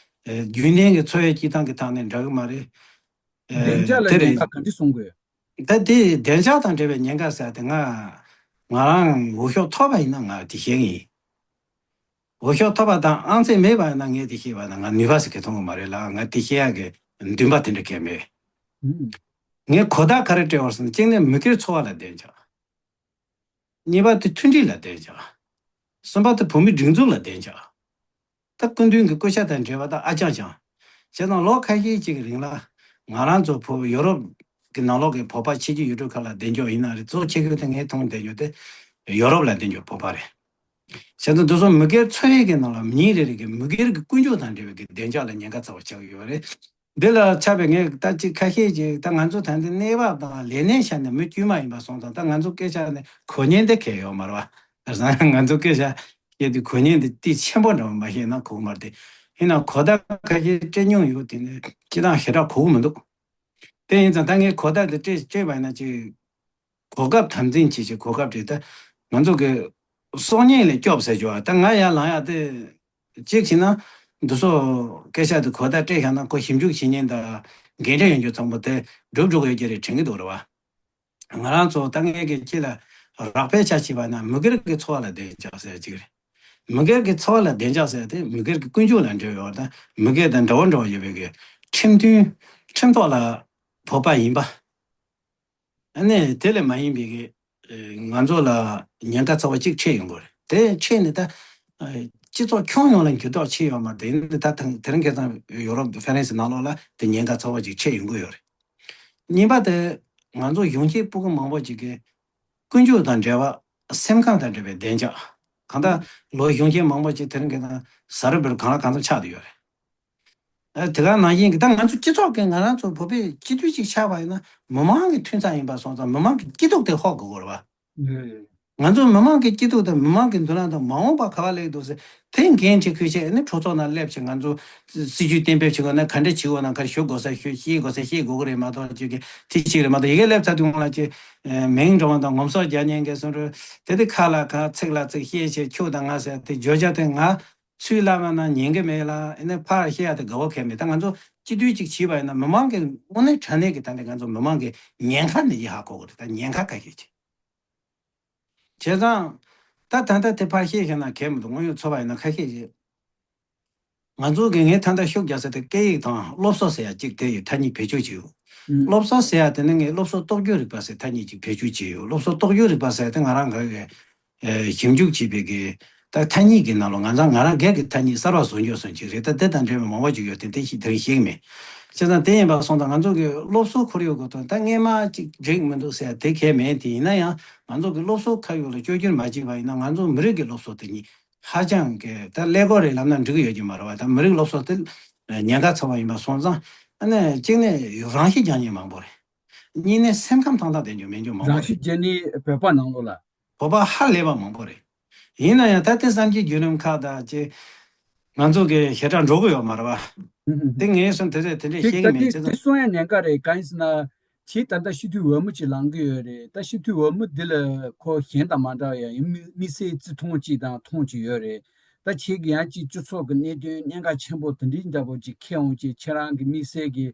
ཨེ་རྒྱུན་ལྡན་གྱི་འཚོ་བའི་སྤྱི་བཏང་གི་ཐོག་ནས་འདྲ་གི་མ་རེད། ཨེ་བདེ་འཇགས་ལ་དེ་ཉེན་རེད། ཁ་ག་འདྲ་སོང་དགོས། ད་དེ་བདེ་འཇགས་དང་འབྲེལ་བའི་ཉེན་ཁ་ཟེར་དེ་ང་ང་རང་འོས་ཤོག་ཐོབ་པ་ཡིན་ན་ང་དེ་བཤད་གི་ཡིན། འོས་ཤོག་ཐོབ་པ་དང་ཨང་རྩིས་མེད་པ་ཡིན་ན་ངས་དེ་ཤེས་པ་ན་ང་ནུས་པ་ཟེར་གི་མཐོང་གི་མ་རེད་ལ། ང་དེ་ཤེས་ཡག་གི་འདུན་པ་དེ་འདྲ་གས་མེད། ངས་གོ་བརྡ་ག་རེ་སྤྲད་བར་སོང་། གཅིག་ནས་མི་སྒེར་འཚོ་བ་ལ་བདེ་འཇགས། གཉིས་པ་དེ་མཐུན་སྒྲིལ་ལ་བདེ་འཇགས། གསུམ་པ་དེ་བོད་མི་སྒྲིག་འཛུགས་ལ་བདེ་འཇགས། ད་སྐུ་མདུན་གྱི་སྐུ་ཕྱྭ་དང་འབྲེལ་བ་དང་ཨ་ཅང་ཅང་། བྱས་ཙང་ལོ་ཁ་ཤས་ཅིག་གི་རིང་ལ་ང་རང་ཚོ་བོད་ཡོ་རོབ་ཀྱི་ནང་ལོགས་ཀྱི་བོད་པ་ཕྱི་རྒྱལ་ཡུལ་གྲུ་ཁག་ལ་བདེ་འཇགས་ཡིན་ན་རེད། གཙོ་ཆེ་ཤོས་དེ་ངས་མཐོང་བསྡད་རྒྱུ་དེ་ཡོ་རོབ་ལ་བདེ་འཇགས་བོད་པ་རེད། བྱས་ཙང་འདི་ཚོ་མི་སྒེར་འཚོ་བའི་གི་ནང་ལ་མི་རེ་རེ་གི་མི་སྒེར་གྱི་ཀུན་སྤྱོད་དང་འབྲེལ་བའི་གི་བདེ་འཇགས་ལ་ཉེན་ཁ་ཚ་བོ་ཆགས་ཀྱི་ཡོད་རེད། འདི་ལ་ཆགས་པའི་ངས་ད་ཅིག་ཁ་ཤས་ཅིག་ད་ང་ཚོ་ད་ལྟའི་གནས་བབ་དང་ལས་གནས་ཆ་ནས་མི་དཀྱུས་མ་ཡིན་པ་སོང་ཙང་ད་ང་ཚོ་སྐད་ཆ་ནས་གོ་མཁན་དེ་གལ་ཡོད་མ་རེད་བ། ང་ཚོ་སྐད་ཆ་བཤད་དུས་གོ་མཁན་དེ་ཏིག་ཆེན་པོ་འདྲ་བ་མ་བཤད་ན་གོ་གི་མ་རེད་དེ། ཡིན་ན་གོ་བརྡ་ཁ་ཤས་སྤྲད་མྱོང་ཡོད། དེ་ནས་སྤྱིར་བཏང་ཞེ་དྲག་གོ་གི་མི་འདུག་དེ་ཡིན་ཙང་ད་ངས་གོ་བརྡ་དེ་སྤྲད་སྤྲད་པ་ཡིན་ན་ཅིག་གོ་སྐབས་དམ་འཛིན་བྱེད་ཆེད་གོ་སྐབས་རེད། ད་ང་ཚོ་གི་སྲོག་ཉེན་ལས་སྐྱོབ་ཟེར་རྒྱུ་བ། ད་ང་ཡར་ལངས་ཡག་དེ་གཅིག་བྱས་ན་འདི་ཚོ་སྐད་ཆ་དེ་གོ་བརྡ་སྤྲད་བཞག་ན་ཁོ་ཞིབ་འཇུག་བྱེད་མཁན་དང་འགན་འཁྲི་ཡོད་རྒྱུ་ཚང་པོ་དེ་སྒྲུབ་འགྲོ་གི་ཡོད་རྒྱུ་རེད་དྲན་གི་འདུག་རེད་བ། ང་རང་ཚོ་ད་ངས་ཀྱི་ཁྱེད་ལ་རག་པའི་ཆ་བྱས་པ་ན་མི་སྒེར་གྱི་འཚོ་བ་ལ་བདེ་འཇགས་ཟེར་གཅིག་རེད། མི་སྒེར་གྱི་འཚོ་བ་ལ་བདེ་འཇགས་ཟེར་དེ་མི་སྒེར་གྱི་ཀུན་སྤྱོད་ལ་འབྲེལ་བའི་བར་དང་མི་སྒེར་དང་འདྲ་བོ་འདྲ་བོ་ཡོད་པའི་གི་ཁྲིམས་མཐུན་ཁྲིམས་ཐོག་ལ་བོད་པ་ཡིན་པ། ཨ་ནི་དེ་ལས་མ་ཡིན་པའི་གི་ཨེ་ང་ཚོ་ལ་ཉེན་ཁ་ཚ་བ་གཅིག་འཕྲད་ཡོང་གི་རེད། དེ་འཕྲད་ནས་ད་ཨེ་སྤྱི་ཚོགས་ཁྱོན་ཡོངས་ལ་འགྱུར་ལྡོག་ཕྱིན་ཡོད་མ་རེད། དེ་ནི་ད་ཐེངས་དེ་རིང་ཁ་སང་ཡོ་རོབ་ཧྥ་རན་སི་ནང་ལོགས་ལ་དེ་ཉེན་ཁ་ཚ་བ་གཅིག་འཕྲད་ཡོང་གི་ཡོད་རེད། གཉིས་པ་དེ་ང་ཚོ་གཞོན་སྐྱེས་སྤུ་གུ་མང་པོ་ཅིག་གི་ཀུན་སྤྱོད་དང་འབྲེལ་བ། སེམས་ཁམས་དང་འབྲེལ་བའི་བདེ་འཇགས། གང་ལྟར་ལོ་གཞོན་སྐྱེས་མང་པོ་ཅིག་དེ་རིང་ཁ་སང་ཟ་རུ་བུར་གང་ལ་གང་འཚམ་ཆགས་བསྡད་ཡོད་རེད། ཨ་དེ་ག་ནང་བཞིན་གྱི་ད་ང་ཚོ་སྤྱི་ཚོགས་ཀྱི་ང་རང་ཚོ་བོད་པའི་སྤྱི་འཐུས་ཅིག་ཆགས་པ་ཡིན་ན་མི་མང་གི་མཐུན་ཚོགས་ཡིན་པ་སོང་ཙང་མི་མང་གི་སྐྱིད་སྡུག་དེ་ཧོབ་དགོས་ཀྱི་རེད་བ། ང་ཚོ་མི་མང་གི་སྐྱིད་སྡུག་དང་མི་མང་གི་མདུན་ལམ་དང་མ་འོངས་པ་ག་པར་སླེབས་འདུག་ཟེར་དེ་འགན་འཁྲི་འཁུར་བྱས་ནི་གྲོས་ཚོགས་ནང་སླེབས་བྱས་ང་ཚོ་སྲིད་ཇུས་གཏན་འབེབས་བྱེད་དགོས་ན་ག་འདྲ་བྱེད་དགོས་ན་ག་རེ་ཞུ་དགོས་ས་ཞུ་བཤད་དགོས་ས་བཤད་དགོས་ཀྱི་རེད་མ་གཏོགས་ཅིག་གི་དེ་གཅིག་རེད་མ་གཏོགས་ཡི་གེ་སླེབས་ཚར་དུས་སྔོན་ལ་ཅིག་མིང་འདྲ་བ་དང་ངོམ་སོགས་རྒྱག་མཁན་གྱི་སོང་རུ་དེ་དེ་ཁ་ལ་ཁ་ཚིག་ལ་ཚིག་བཤད་བྱས་ཁྱོད་དང་ང་ཟེར་དེ་བརྗོད་བྱ་དེ་ང་ཚུར་ལབ་པ་ན་ཉན་གི་མེད་ལ་ཨེ་ནས་ཕར་བཤད་ཡ་དེ་དགའ་བོ་གལ་མེད། ད་ང་ཚོ་སྤྱི་འཐུས་ཅིག་བྱས་པ་ཡིན་ན་མི་མང་གི་དངོས་གནས་དྲང་གནས་ཀྱི་ད་ནི་ང་ཚོ་མི་མང་གི་ཉེན་ཁ་ནི་ཡིན་ཧ་གོ་གི་རེད། ད་ཉེན་ཁ་ཁ་ཤས་ཅིག་བྱས་ཙང་ད་ད་ལྟ་དེ་ཕར་བཤད་བཞག་ན་གལ་མི་འདུག་དངོས་ཡོད་ཚོར་བ་ཡིན་ན་ཁ་ཤས་ཅིག་ང་ཚོ་གི་ངས་ད་ལྟ་ཤུགས་རྒྱག་ས་དེ་སྐད་ཡིག་དང་སློབ་གསོ་ཟེར་ཡ་གཅིག་དེ་ཡི་ཐ་སྙད་བེད་སྤྱོད་བྱེད་ཡོད། ཨུམ། སློབ་གསོ་ཟེར་ཡ་དེ་ནི་ངས་སློབ་གསོ་རྟོག་ཞིབ་རིག་པ་ཟེར་ཐ་སྙད་ཅིག་བེད་སྤྱོད་བྱས་ཡོད། སློབ་གསོ་རྟོག་ཞིབ་རིག་པ་ཟེར་དེ་ང་རང་གི་ཨེ་ཞིབ་འཇུག་བྱས་པའི་གི་ད་ཐ་སྙད་ཀྱི་ནང་ལ་ང་ཚང་ང་རང་སྒེར་གྱི་ཐ་སྙད་གསར་བ་བཟོ་རྒྱུ་སོང་ཅིག་རེད། ད་དེ་དང་འབྲེལ་བའི་མང་པོ་ཅིག་ཡོད་དེ་དེ་ཞིག་དེ་རིང་བཤད་ཀྱི་མེད། བྱས་ཙང་དེ་ཡིན་པ་སོང་ཙང་ང་ཚོ་གི་སློབ་གསོ་ཁོར་ཡུག་གི་ཐོག་ད་སྔས་མ་ཅིག་འགྲིག་མི་འདུག་ཟེར་དེ་གལ་མེད། དེ་ཡིན་ན་ཡང་ང་ཚོ་གི་སློབ་གསོ་ཁོར་ཡུག་ལ་བཅོས་བསྒྱུར་མ་བྱས་པ་ཡིན་ན་ང་ཚོ་མི་རིགས་ཀྱི་སློབ་གསོ་དེ་ཉིད་ཧ་ཅང་གི་ད་ཀླད་ཀོར་རེ་ལབ་ན་འགྲིག་གི་ཡོད་ཀྱི་མ་རེད་བ། ད་མི་རིགས་སློབ་གསོ་དེ་ཉེན་ཁ་ཚ་བ་ཡིན་པ་སོང་ཙང་ཨ་ནི་གཅིག་ནས་རང་ཤི་རྒྱག་མཁན་མང་པོ་རེད། གཉིས་ནས་སེམས་ཁམས་ཐང་ཐང་དེ་འཇོག་མེད་འཇོག་མང་པོ་རང་ཤི་རེད། རྒྱག་ནི་བོད་པ་ནང་ལོགས་ལ། བོད་པ་ཧ་ལས་པ་མང་པོ་རེད། ཡིན་ན་ཡང་ད་ལྟའི་བསམ་གྱི་བརྒྱུད་རིམ་ཁག་དང་ཅིག་ང་ཚོ་གི་ཞེ་དྲག་འགྲོ་གི་ཡོད་མ་རེད་བ། ཧུམ་ཧུམ་ཧུམ། དེ་ངས་སོང་དེ་ཚོས་དེ་འདྲས་དེ་བཤད་ད་གི་མེད། དེ་བྱས་དེ་ཙང་གསུང་ཡ་ཉེན་ཁ་རེད། གང་ཡིན་ཟེར་ན། ཁྱེད་ད་ལྟ་སྤྱི་འཐུས་འོས་མི་ཅིག་ལངས་གི་ཡོད་རེད། ད་སྤྱི་འཐུས་འོས་མི་འདི་ལ་ཁོ་གཞན་དང་མ་འདྲ་བ་ཡ་ཡིན་དམིགས་དམིགས་བསལ་བརྩི་མཐོང་ཅིག་དང་མཐོང་ཅིག་ཡོད་རེད། ད་ཁྱེད་ཀྱི་ཡང་ཅིག་སྤྱི་ཚོགས་ཀྱི་གནད་དོན་གནད་འགག་ཆེན་པོ་དེ་འདྲའི་འདྲ་པོ་ཅིག་འཁྱེར་འོང་ཅིག་ཁྱེད་རང་གི་དམིགས་བསལ་གྱི་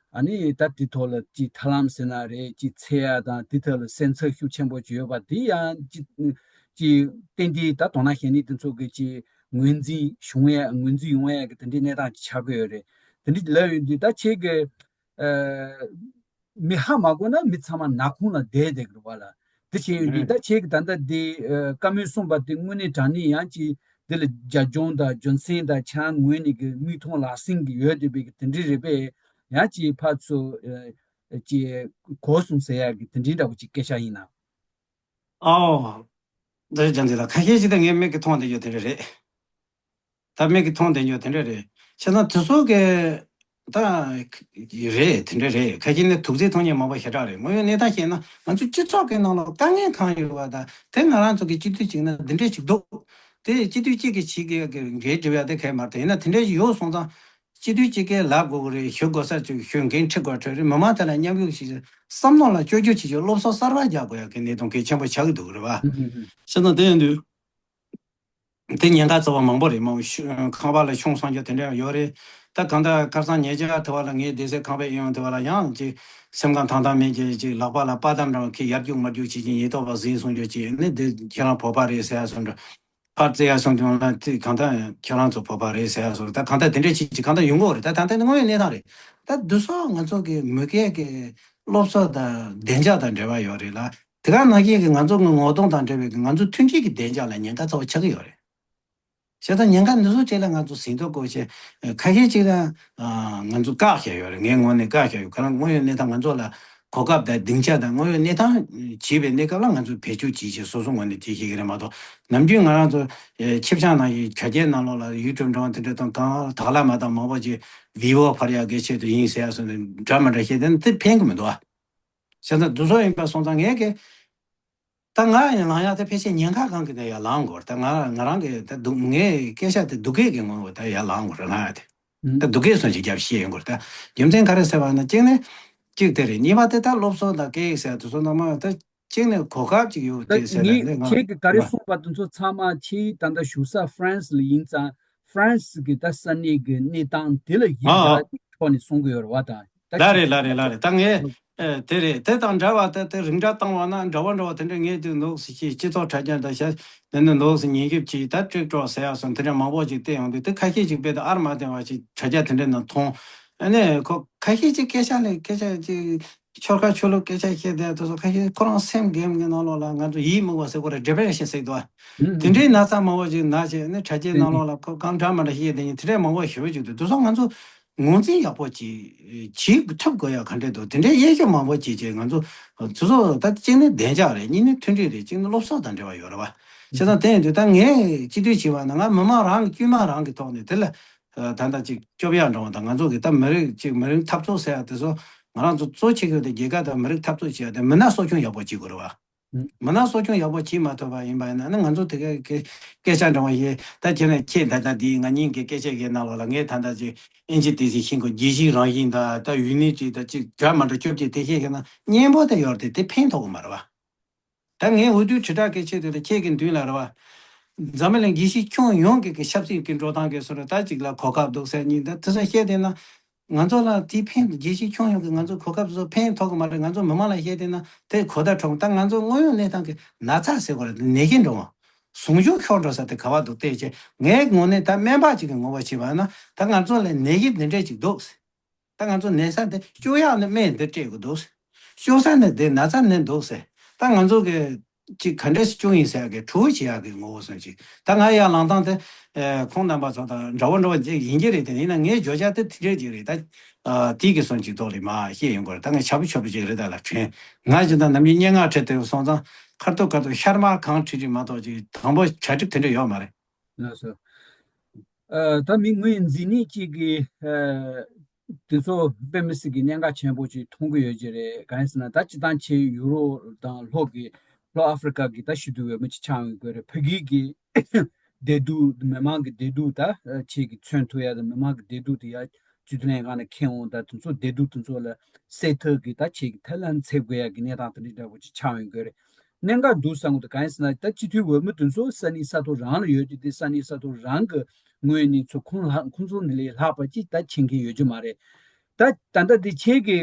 ཨ་ནི་ད་དེ་ཐོག་ལ་ཅིག་ཐབས་ལམ་ཟེར་ན་རེད། ཅིག་འཚོལ་ཡ་དང་དེ་ཐོག་ལ་སེམས་འཚབ་ཤུགས་ཆེན་པོ་ཅིག་ཡོད་པ་དེ་ཡང་ཅིག་ཅིག་ཏན་ཏན་ད་དོ་སྣང་བྱེད་ནི་དེ་ཚོ་གི་ཅིག་ངོས་འཛིན་བྱུང་ཡ་ངོས་འཛིན་ཡོང་ཡ་གི་དེ་འདྲའི་གནས་སྟངས་ཅིག་ཆགས་ཀྱི་ཡོད་རེད། དེ་འདྲ་ལབ་ཡོང་དུས་ད་ཁྱེད་ཀྱི་ཨ། མི་ཧ་མ་གོ་ན་མི་ཚང་མ་ནག་ཁུང་ལ་བསྡད་བསྡད་ཀྱི་རེད་བ་ལ། དེ་བྱས་ཡོང་དུས་ད་ཁྱེད་ཀྱིས་ད་ལྟ་འདི་ཨ་བཀའ་མོལ་གསུངས་པ་དེ་དངོས་གནས་དྲང་གནས་ཡང་ཅིག་འདི་ལ་རྒྱབ་ལྗོངས་དང་རྒྱུ་མཚན་དང་ཁྱེད་རང་ངོས་ནས་ཀྱི་མིག་མཐོང་ལག་ཟིན་གྱི་ཡོད་བསྡད་པའི་གི་དེ་འདྲའི་རེད་པས། ཡང་ཅིག་ཕར་ཚུར་ཨ་ཅིག་གོ་སོང་ཟེར་ཡག་གི་དེ་འདྲའི་འདྲ་པོ་ཅིག་སྐད་ཆ་ཡིན་ན། ཨའོ། འདི་ཅང་འདི་ལ་ཁ་ཤས་ཅིག་ད་ངའི་མིག་གིས་མཐོང་བསྡད་རྒྱུ་དེ་འདྲ་རེད། ད་མིག་གིས་མཐོང་བསྡད་རྒྱུ་དེ་འདྲ་རེད། བྱས་ཙང་དེ་ཚོ་གི་ད་རེད། དེ་འདྲ་རེད། ཁ་ཤས་ནི་ཐུགས་རྗེ་མཐོང་མཁན་མང་པོ་ཞེ་དྲག་རེད། དངོས་ཡོད་གནས་སྟངས་བཤད་ན་ང་ཚོ་སྤྱི་ཚོགས་ཀྱི་ནང་ལ་དཀའ་ངལ་གང་ཡོད་པ་དང་དེ་ང་རང་ཚོ་གི་སྤྱི་འཐུས་གཅིག་ན་འདི་འདྲས་ཅིག་འདུག་དེ་སྤྱི་འཐུས་གཅིག་གིས་གཅིག་གི་འགན་སྒྲུབ་ཡ་དེ་གལ་མ་རེད། ཡིན་ན་དེ་འདྲས་ཡོད་སོང་ཙང་། སྤྱི་འཐུས་གཅིག་གིས་ལབ་དགོས་ཀྱི་རེད། ཞུ་དགོས་ས་ཅིག་ཞུ། འགན་འཁྲི་དགོས་འཕྲོད་རེད། མི་མང་དེ་ལ་མཉམ་ཞུགས་བྱེད་ཆེད་བསམ་བློ་ལ་བཅོས་བསྒྱུར་བྱེད་ཆེད་སློབ་གསོ་གསར་པ་རྒྱག་དགོས་ཡག་གི་གནད་དོན་གལ་ཆེན་པོ་ཆགས་ཀྱི་འདུག་རེད་བ། ཨུ་ཧུ་ཧུ། བྱས་ཙང་དེ་ཡིན་དུས་དེ་ཉེན་ཁ་ཚ་བ་མང་པོ་རེད། མང་པོ་ཤོ་ཁང་པ་ལ་ཤོང་སོང་རྒྱུ་དེ་འདྲ་ཡང་ཡོད་རེད། ད་གང་ལྟར་ཁ་སང་ཉེ་ཆར་དེ་བ་ལ་ངའི་སྡེ་སྲིད་ཁང་པའི་ཨེ་ཡོང་དེ་བ་ལ་ཡང་ཅིག་སེམས་ཁམས་ཐང་ཐང་མེད་ཀྱི་ཅིག་ལག་པ་ལ་པར་དམ་འདྲ་བ་ཁྱེར་ཡར་རྒྱུག་མར་རྒྱུག་བྱེད་ཀྱིན་ཉེན་རྟོག་པ་ཟིན་སོང་རྒྱུ་ཅིག་ནི་འདི་ཁྱེད་རང་བོད་པ་རེད་ཟེར་ཡ་སོང་འདྲ། ཕར་བཙལ་ཡ་སོང་དུས་ལ་དེ་གང་ལྟར་ཁྱེད་རང་ཚོ་བོད་པ་རེད་ཟེར་ཡ་སོང་། ད་གང་ལྟར་དེ་འདྲས་བྱེད་ཀྱི་གང་ལྟར་ཡོང་གི་རེད། ད་ད་ལྟ་ནི་དངོས་ཡོད་གནས་སྟངས་རེད། ད་འདི་སོགས་ང་ཚོ་གི་མུ་གེ་གི་སློབ་གསོ་དང་བདེ་འཇགས་དང་འབྲེལ་བ་ཡོད་རེད་ལ། དེ་ག་ནང་བཞིན་གྱི་ང་ཚོ་གི་ངོ་གདོང་དང་འབྲེལ་བའི་གི་ང་ཚོ་མཐུན་སྒྲིལ་གྱི་བདེ་འཇགས་ལ་ཉེན་ཁ་ཚ་བོ་ཆགས་ཀྱི་ཡོད་རེད། བྱས་ཙང་ཉེན་ཁ་འདི་ཚོ་བཅས་ལ་ང་ཚོ་ཟིན་ཐོ་བཀོད་བྱས་ཁ་ཤས་ཅིག་ལ་ང་ཚོ་བཀག་བཞག་ཡོད་རེད། ངའི་ངོས་ནས་བཀག་བཞག་ཡོད། ག་རང་དངོས་ཡོད་གནས་སྟངས་ང་ཚོ་ལ་གོ་སྐབས་དང་སྡིངས་ཆ་དང་དངོས་ཡོད་གནས་སྟངས་བྱས་པའི་གནས་སྐབས་ལ་ང་ཚོས་བེད་སྤྱོད་བྱེད་ཆེད་སོ་སོ་ངོས་ནས་དེ་བཤད་ཀྱི་རེད་མ་གཏོགས། ནམ་རྒྱུན་ང་རང་ཚོ་ཨེ་ཆིབས་བསྒྱུར་ནང་བཞིན་དྲ་རྒྱའི་ནང་ལོགས་ལ་ཡུ་ཊུབ་འདྲ་བ་དེ་འདྲ་དང་གང་དག་ལ་མ་དང་མང་པོ་ཅིག་བི་ཡོ་འཕར་ཡག་གི་ཆེད་དུ་ཡིན་ཟེར་ཡ་སོགས་འདྲ་མི་འདྲ་བཤད་དེ་དེ་ཕན་གི་མི་འདུག་ཨ། བྱས་ཙང་དེ་ཚོ་ཡིན་པ་སོང་ཙང་ངས་ཀྱི་ད་ང་ཡང་ལངས་ཡག་དེ་ཕལ་ཆེར་ཉེན་ཁ་གང་གི་ནས་ཡར་ལངས་དགོས་རེད། ད་ང་ང་རང་གི་ད་སྡུག་ངའི་སྐད་ཆ་དེ་སྡུག་སྐད་ཀྱི་ངོ་བོ་ད་ཡར་ལངས་དགོས་རེད། ལངས་ཡག་དེ་ད་སྡུག་སྐད་སོང་ཅིག་རྒྱབ་བཤད་ཡོང་དགོས་རེད། ད་རྒྱུ་མཚན་ག་རེ་ཟེར་བ་ན་གཅིག་ནས་གཅིག་དེ་རེད། གཉིས་པ་དེ་ད་སློབ་གསོ་དང་སྐད་ཡིག་ཟེར་དེ་ཚོ་ནང་མ་ད་གཅིག་ནས་གོ་སྐབས་ཅིག་ཡོད་དེ་ཟེར་ད་ངས་ལས་ང་ཁྱེད་ཀྱིས་ག་རེ་གསུངས་པ་དེ་ཚོ་ཚང་མ་ཁྱེད་ད་ལྟ་བཞུགས་ས་ཧྥ་རན་སི་ལ་ཡིན་ཙང་ཧྥ་རན་སི་གི་ད་ས་གནས་ཀྱི་གནས་སྟངས་དེ་ལ་ཡིད་ཆེས་ཐོག་ནས་གསུང་གི་ཡོད་རེད་བ། ད་ད་ལ་རེད་ལ་རེད་ལ་རེད། ད་ངས་ཨེ་དེ་རེད། དེ་དང་འདྲ་བ་ད་དེ་རིགས་འདྲ་བཏང་བ་ན་འདྲ་བ་འདྲ་བ་དེ་འདྲ་ངས་དུས་ནོག་སི་ཤི་སྤྱི་ཚོགས་དྲ་རྒྱ་འདྲ་ཤ་དེ་ནི་ནོག་སི་ཉན་ཞིབ་ཀྱིས་ད་ཀྲིག་ཀྲོག་ཟེར་ཡག་སོང་དེ་འདྲ་མང་པོ་ཅིག་བལྟས་ཡོང་དུས་དེ་ཁ་ཤས་ཅིག་དཔེ་དང་ཨར་མ་ལྡན་བ་ཅིག་དྲ་རྒྱ་དེ་འདྲ་ནང་མཐོང་། ཨ་ནི་ཁོ་ཁ་ཤས་ཅིག་སྐད་ཆ་ལས་སྐད་ཆ་ཅིག་ཆོལ་ཁ་ཆོས་ལུགས་སྐད་ཆ་བཤད་བསྡད་དེ་ཚོ་ཁ་ཤས་ཁོ་རང་སེམས་རྒན་གྱི་ནང་ལོགས་ལ་ང་ཚོ་ཡིད་མུག་པ་ཟེར་གོ་རེད། ཌི་པི་རེ་ཤན་ཟེར་གི་འདུག་ཨ། དེ་འདྲའི་ན་ཚ་མང་པོ་ཅིག་ན་བྱས་ནས་དྲ་རྒྱའི་ནང་ལོགས་ལ་ཁོ་གང་འདྲ་མ་འདྲ་བཤད་དེ་ཉིན་དེ་འདྲའི་མང་པོ་ཞེ་པོ་ཅིག་འདུག་དེ་ཚོ་ང་ཚོ་ངོས་འཛིན་ཡག་པོ་ཅིག་བྱེད་ཐུབ་དགོས་ཡ་ག་འདྲས་འདུག་དེ་འདྲའི་དབྱེ་ཞིབ་མང་པོ་ཅིག་བྱས་ང་ཚོ་དེ་ཚོ་ད་གཅིག་ནི་བདེ་འཇགས་རེད། གཉིས་ནི་མཐུན་སྒྲིལ་རེད། གཅིག་ནི་སློབ་གསོ་དང་འབྲེལ་བ་ཡོད་རེད་བ། བྱས་ཙང་དེ་ཡིན་དུས་ད་ངས་སྤྱི་འཐུས་བྱས་པ་ན་ང་མི་མང་རང་གི་དཀྱུས་མ་རང་གི་ཐོག་ནས་དེ་ལ་ད་ལྟ་ཅིག་སྐྱོབ་ཡག་འདྲ་བ་དང་ང་ཚོ་གི་ད་མི་རིགས་ཅིག་མི་རིགས་འཐབ་རྩོད་ཟེར་ཡ་དེ་ཚོ་ང་རང་ཚོ་གཙོ་ཆེ་ཤོས་དེ་རྒྱལ་ཁབ་དང་མི་རིགས་འཐབ་རྩོད་བྱེད་ཡ་དེ་མི་སྣ་གསོ་སྐྱོང་ཡག་པོ་བྱེད་དགོས་རེད་བ། མི་སྣ་གསོ་སྐྱོང་ཡག་པོ་བྱེད་མ་ཐུབ་པ་ཡིན་པ་ཡིན་ན་ནི་ང་ཚོ་དེ་གའི་སྐད་ཆ་འདྲ་བ་ཡིན། ད་ཁྱེད་ནས་ཁྱེད་ད་ལྟ་འདིའི་ང་གཉིས་ཀྱི་སྐད་ཆ་གི་ནང་ལོགས་ལ་ངས་ད་ལྟ་ཅིག་ཨིན་ཇི་དེ་ཚོ་ཤེས་དགོས། རྒྱལ་སྤྱིའི་རང་བཞིན་དང་ད་ཡུལ་ནི་ཅིག་ད་ཅིག་འདྲ་མ་འདྲ་སྐྱོབ་ཀྱི་དེ་ཤེས་ཤེ་ན་སྙན་པོ་དེ་ཡོད་དེ་དེ་ཕན་ཐོགས་གི་མ་རེད་བ། ད་ངས་འོས་བསྡུ་དྲིལ་བསྒྲགས་སྐད་ཆ་དེ་ལ་ཁྱེད་ཀྱི་མདུན་ལ་རེད་བ། འཛམ་བུ་གླིང་རྒྱལ་སྤྱིའི་ཁྱོན་ཡོངས་ཀྱི་གི་ཆབ་སྲིད་ཀྱི་འགྲོ་སྟངས་ཀྱི་སོ་རེད། ད་ཅིག་ལ་གོ་སྐབས་འདུག་ཟེར་གཉིས་ད་དེ་ཚོ་བཤད་དེ་ན། ང་ཚོ་ལ་དེ་ཕན་རྒྱལ་སྤྱིའི་ཁྱོན་ཡོངས་ཀྱི་ང་ཚོ་གོ་སྐབས་ཚོ་ཕན་ཐོགས་ཀྱི་མ་རེད། ང་ཚོ་མི་མང་ལ་བཤད་དེ་ན་དེ་གོ་བརྡ་འཕྲོད། ད་ང་ཚོ་དངོས་ཡོད་གནས་སྟངས་ཀྱི་ན་ཚ་ཟེར་དགོས་རེད། ནད་གཞི་འགྲོ་བ་ཟུང་འཇུག་ཤོར་འགྲོ་ས་དེ་ག་བ་འདུག་བལྟས་བྱས་ངའི་ངོས་ནས་ད་སྨན་པ་ཅིག་གི་ངོ་བོ་བྱས་པ་ན་ད་ང་ཚོ་ལ་ནད་གཞི་འདི་འདྲས་ཅིག་འདུག་ད་ང་ཚོ་ནད་ས་དེ་བཅུག་ཡག་ནི་སྨན་འདི་སྤྲད་དགོས་འདུག། བཅུག་ས་ནི་དེ་ན་ཚ་ནི་འདུག་ཟེར། ད་ང་ཚོ་གི་ཅིག་ག་འདྲས་སེ་བཅུག་ཡིན་ཟེར་ཡག་གི་གྲོས་བྱེད་ཡག་གི་ངོ་བོ་སོང་ཅིག། ད་ང་ཡར་ལངས་སྟངས་དེ་ཁོང་རྣམ་པ་ཚོ་དང་འདྲ་བོ་འདྲ་བོ་ཅིག་ཡིན་གྱི་རེད། དེ་ཡིན་ན་ངའི་བརྗོད་བྱ་དེ་དེ་འདྲས་ཅིག་རེད། ད་དེའི་གི་སོང་ཅིག་ཐོག་ལ་མར་བཤད་ཡོང་གི་རེད། ད་ངས་ཆ་པོ་ཆོ་པོ་ཅིག་རེད། ད་ལ་དྲན། ང་ཅི་ད་ནམ་རྒྱུན་སྙན་ངག་བྲིས་དེ་སོང་ཙང་ཁ་ཐུག་ཁ་ཐུག་ཤར་མར་གང་བྲིས་བྲིས་མ་གཏོགས་ཅིག་དང་པོ་གྲ་སྒྲིག་དེ་འདྲ་ཡོད་མ་རེད། ལགས་སོ། ཨ། ད་མི་ངོས་འཛིན་ནི་གཅིག་གིས། ཨ། དེ་ཚོ་དཔེ་མི་སྲིད་ཀྱི་གནད་འགག་ཆེན་པོ་ཅིག་མཐོང་གི་ཡོད་ཀྱི་རེད། གང་ཡིན་ཟེར་ན་ད་སྤྱིར་བཏང་ཁྱེད་ཡུ་རོབ་དང་ལྷོ་གི་ལྷོ་ཨ་ཧྥེ་རི་ཀ་གི་ད་སྤྱི་འཐུས་འོས་མི་ཅིག་ཆགས་ཡོང་གི་རེད། ཕ་གི་གི་བདེ་སྡུག་མི་མང་གི་བདེ་སྡུག་ད་ཁྱེད་ཀྱིས་མཚོན་ཐུབ་ཡ་དང་མི་མང་གི་བདེ་སྡུག་དེ་ཡ་སྤྱི་འཐུས་ལྷན་ཁང་ནས་འཁྱེར་འོང་། ད་དེ་ཚོ་བདེ་སྡུག་དེ་ཚོ་ལ་སེལ་ཐབས་ཀྱི་ད་ཁྱེད་ཀྱིས་ཐབས་ལམ་འཚོལ་དགོས་ཡ་གི་གནས་སྟངས་དེ་འདྲ་འདྲ་པོ་ཅིག་ཆགས་ཡོང་གི་རེད། གནད་འགག་འདུག་བསམ་གི་འདུག། གང་ཡིན་ཟེར་ན་ད་སྤྱི་འཐུས་འོས་མི་དེ་ཚོ་ས་གནས་ས་ཐོག་རང་ལ་ཡོད་དུས་དེ་ས་གནས་ས་ཐོག་རང་གི་ངོས་ནས་ཚོ་ཁོང་ལ་ཁོང་ཚོ་ནས་ལས་ལྷག་པ་ཅིག་ད་མཁྱེན་མཁན་ཡོད་རྒྱུ་མ་རེད། ད་ད་ལྟ་དེ་ཁྱེད་ཀྱི་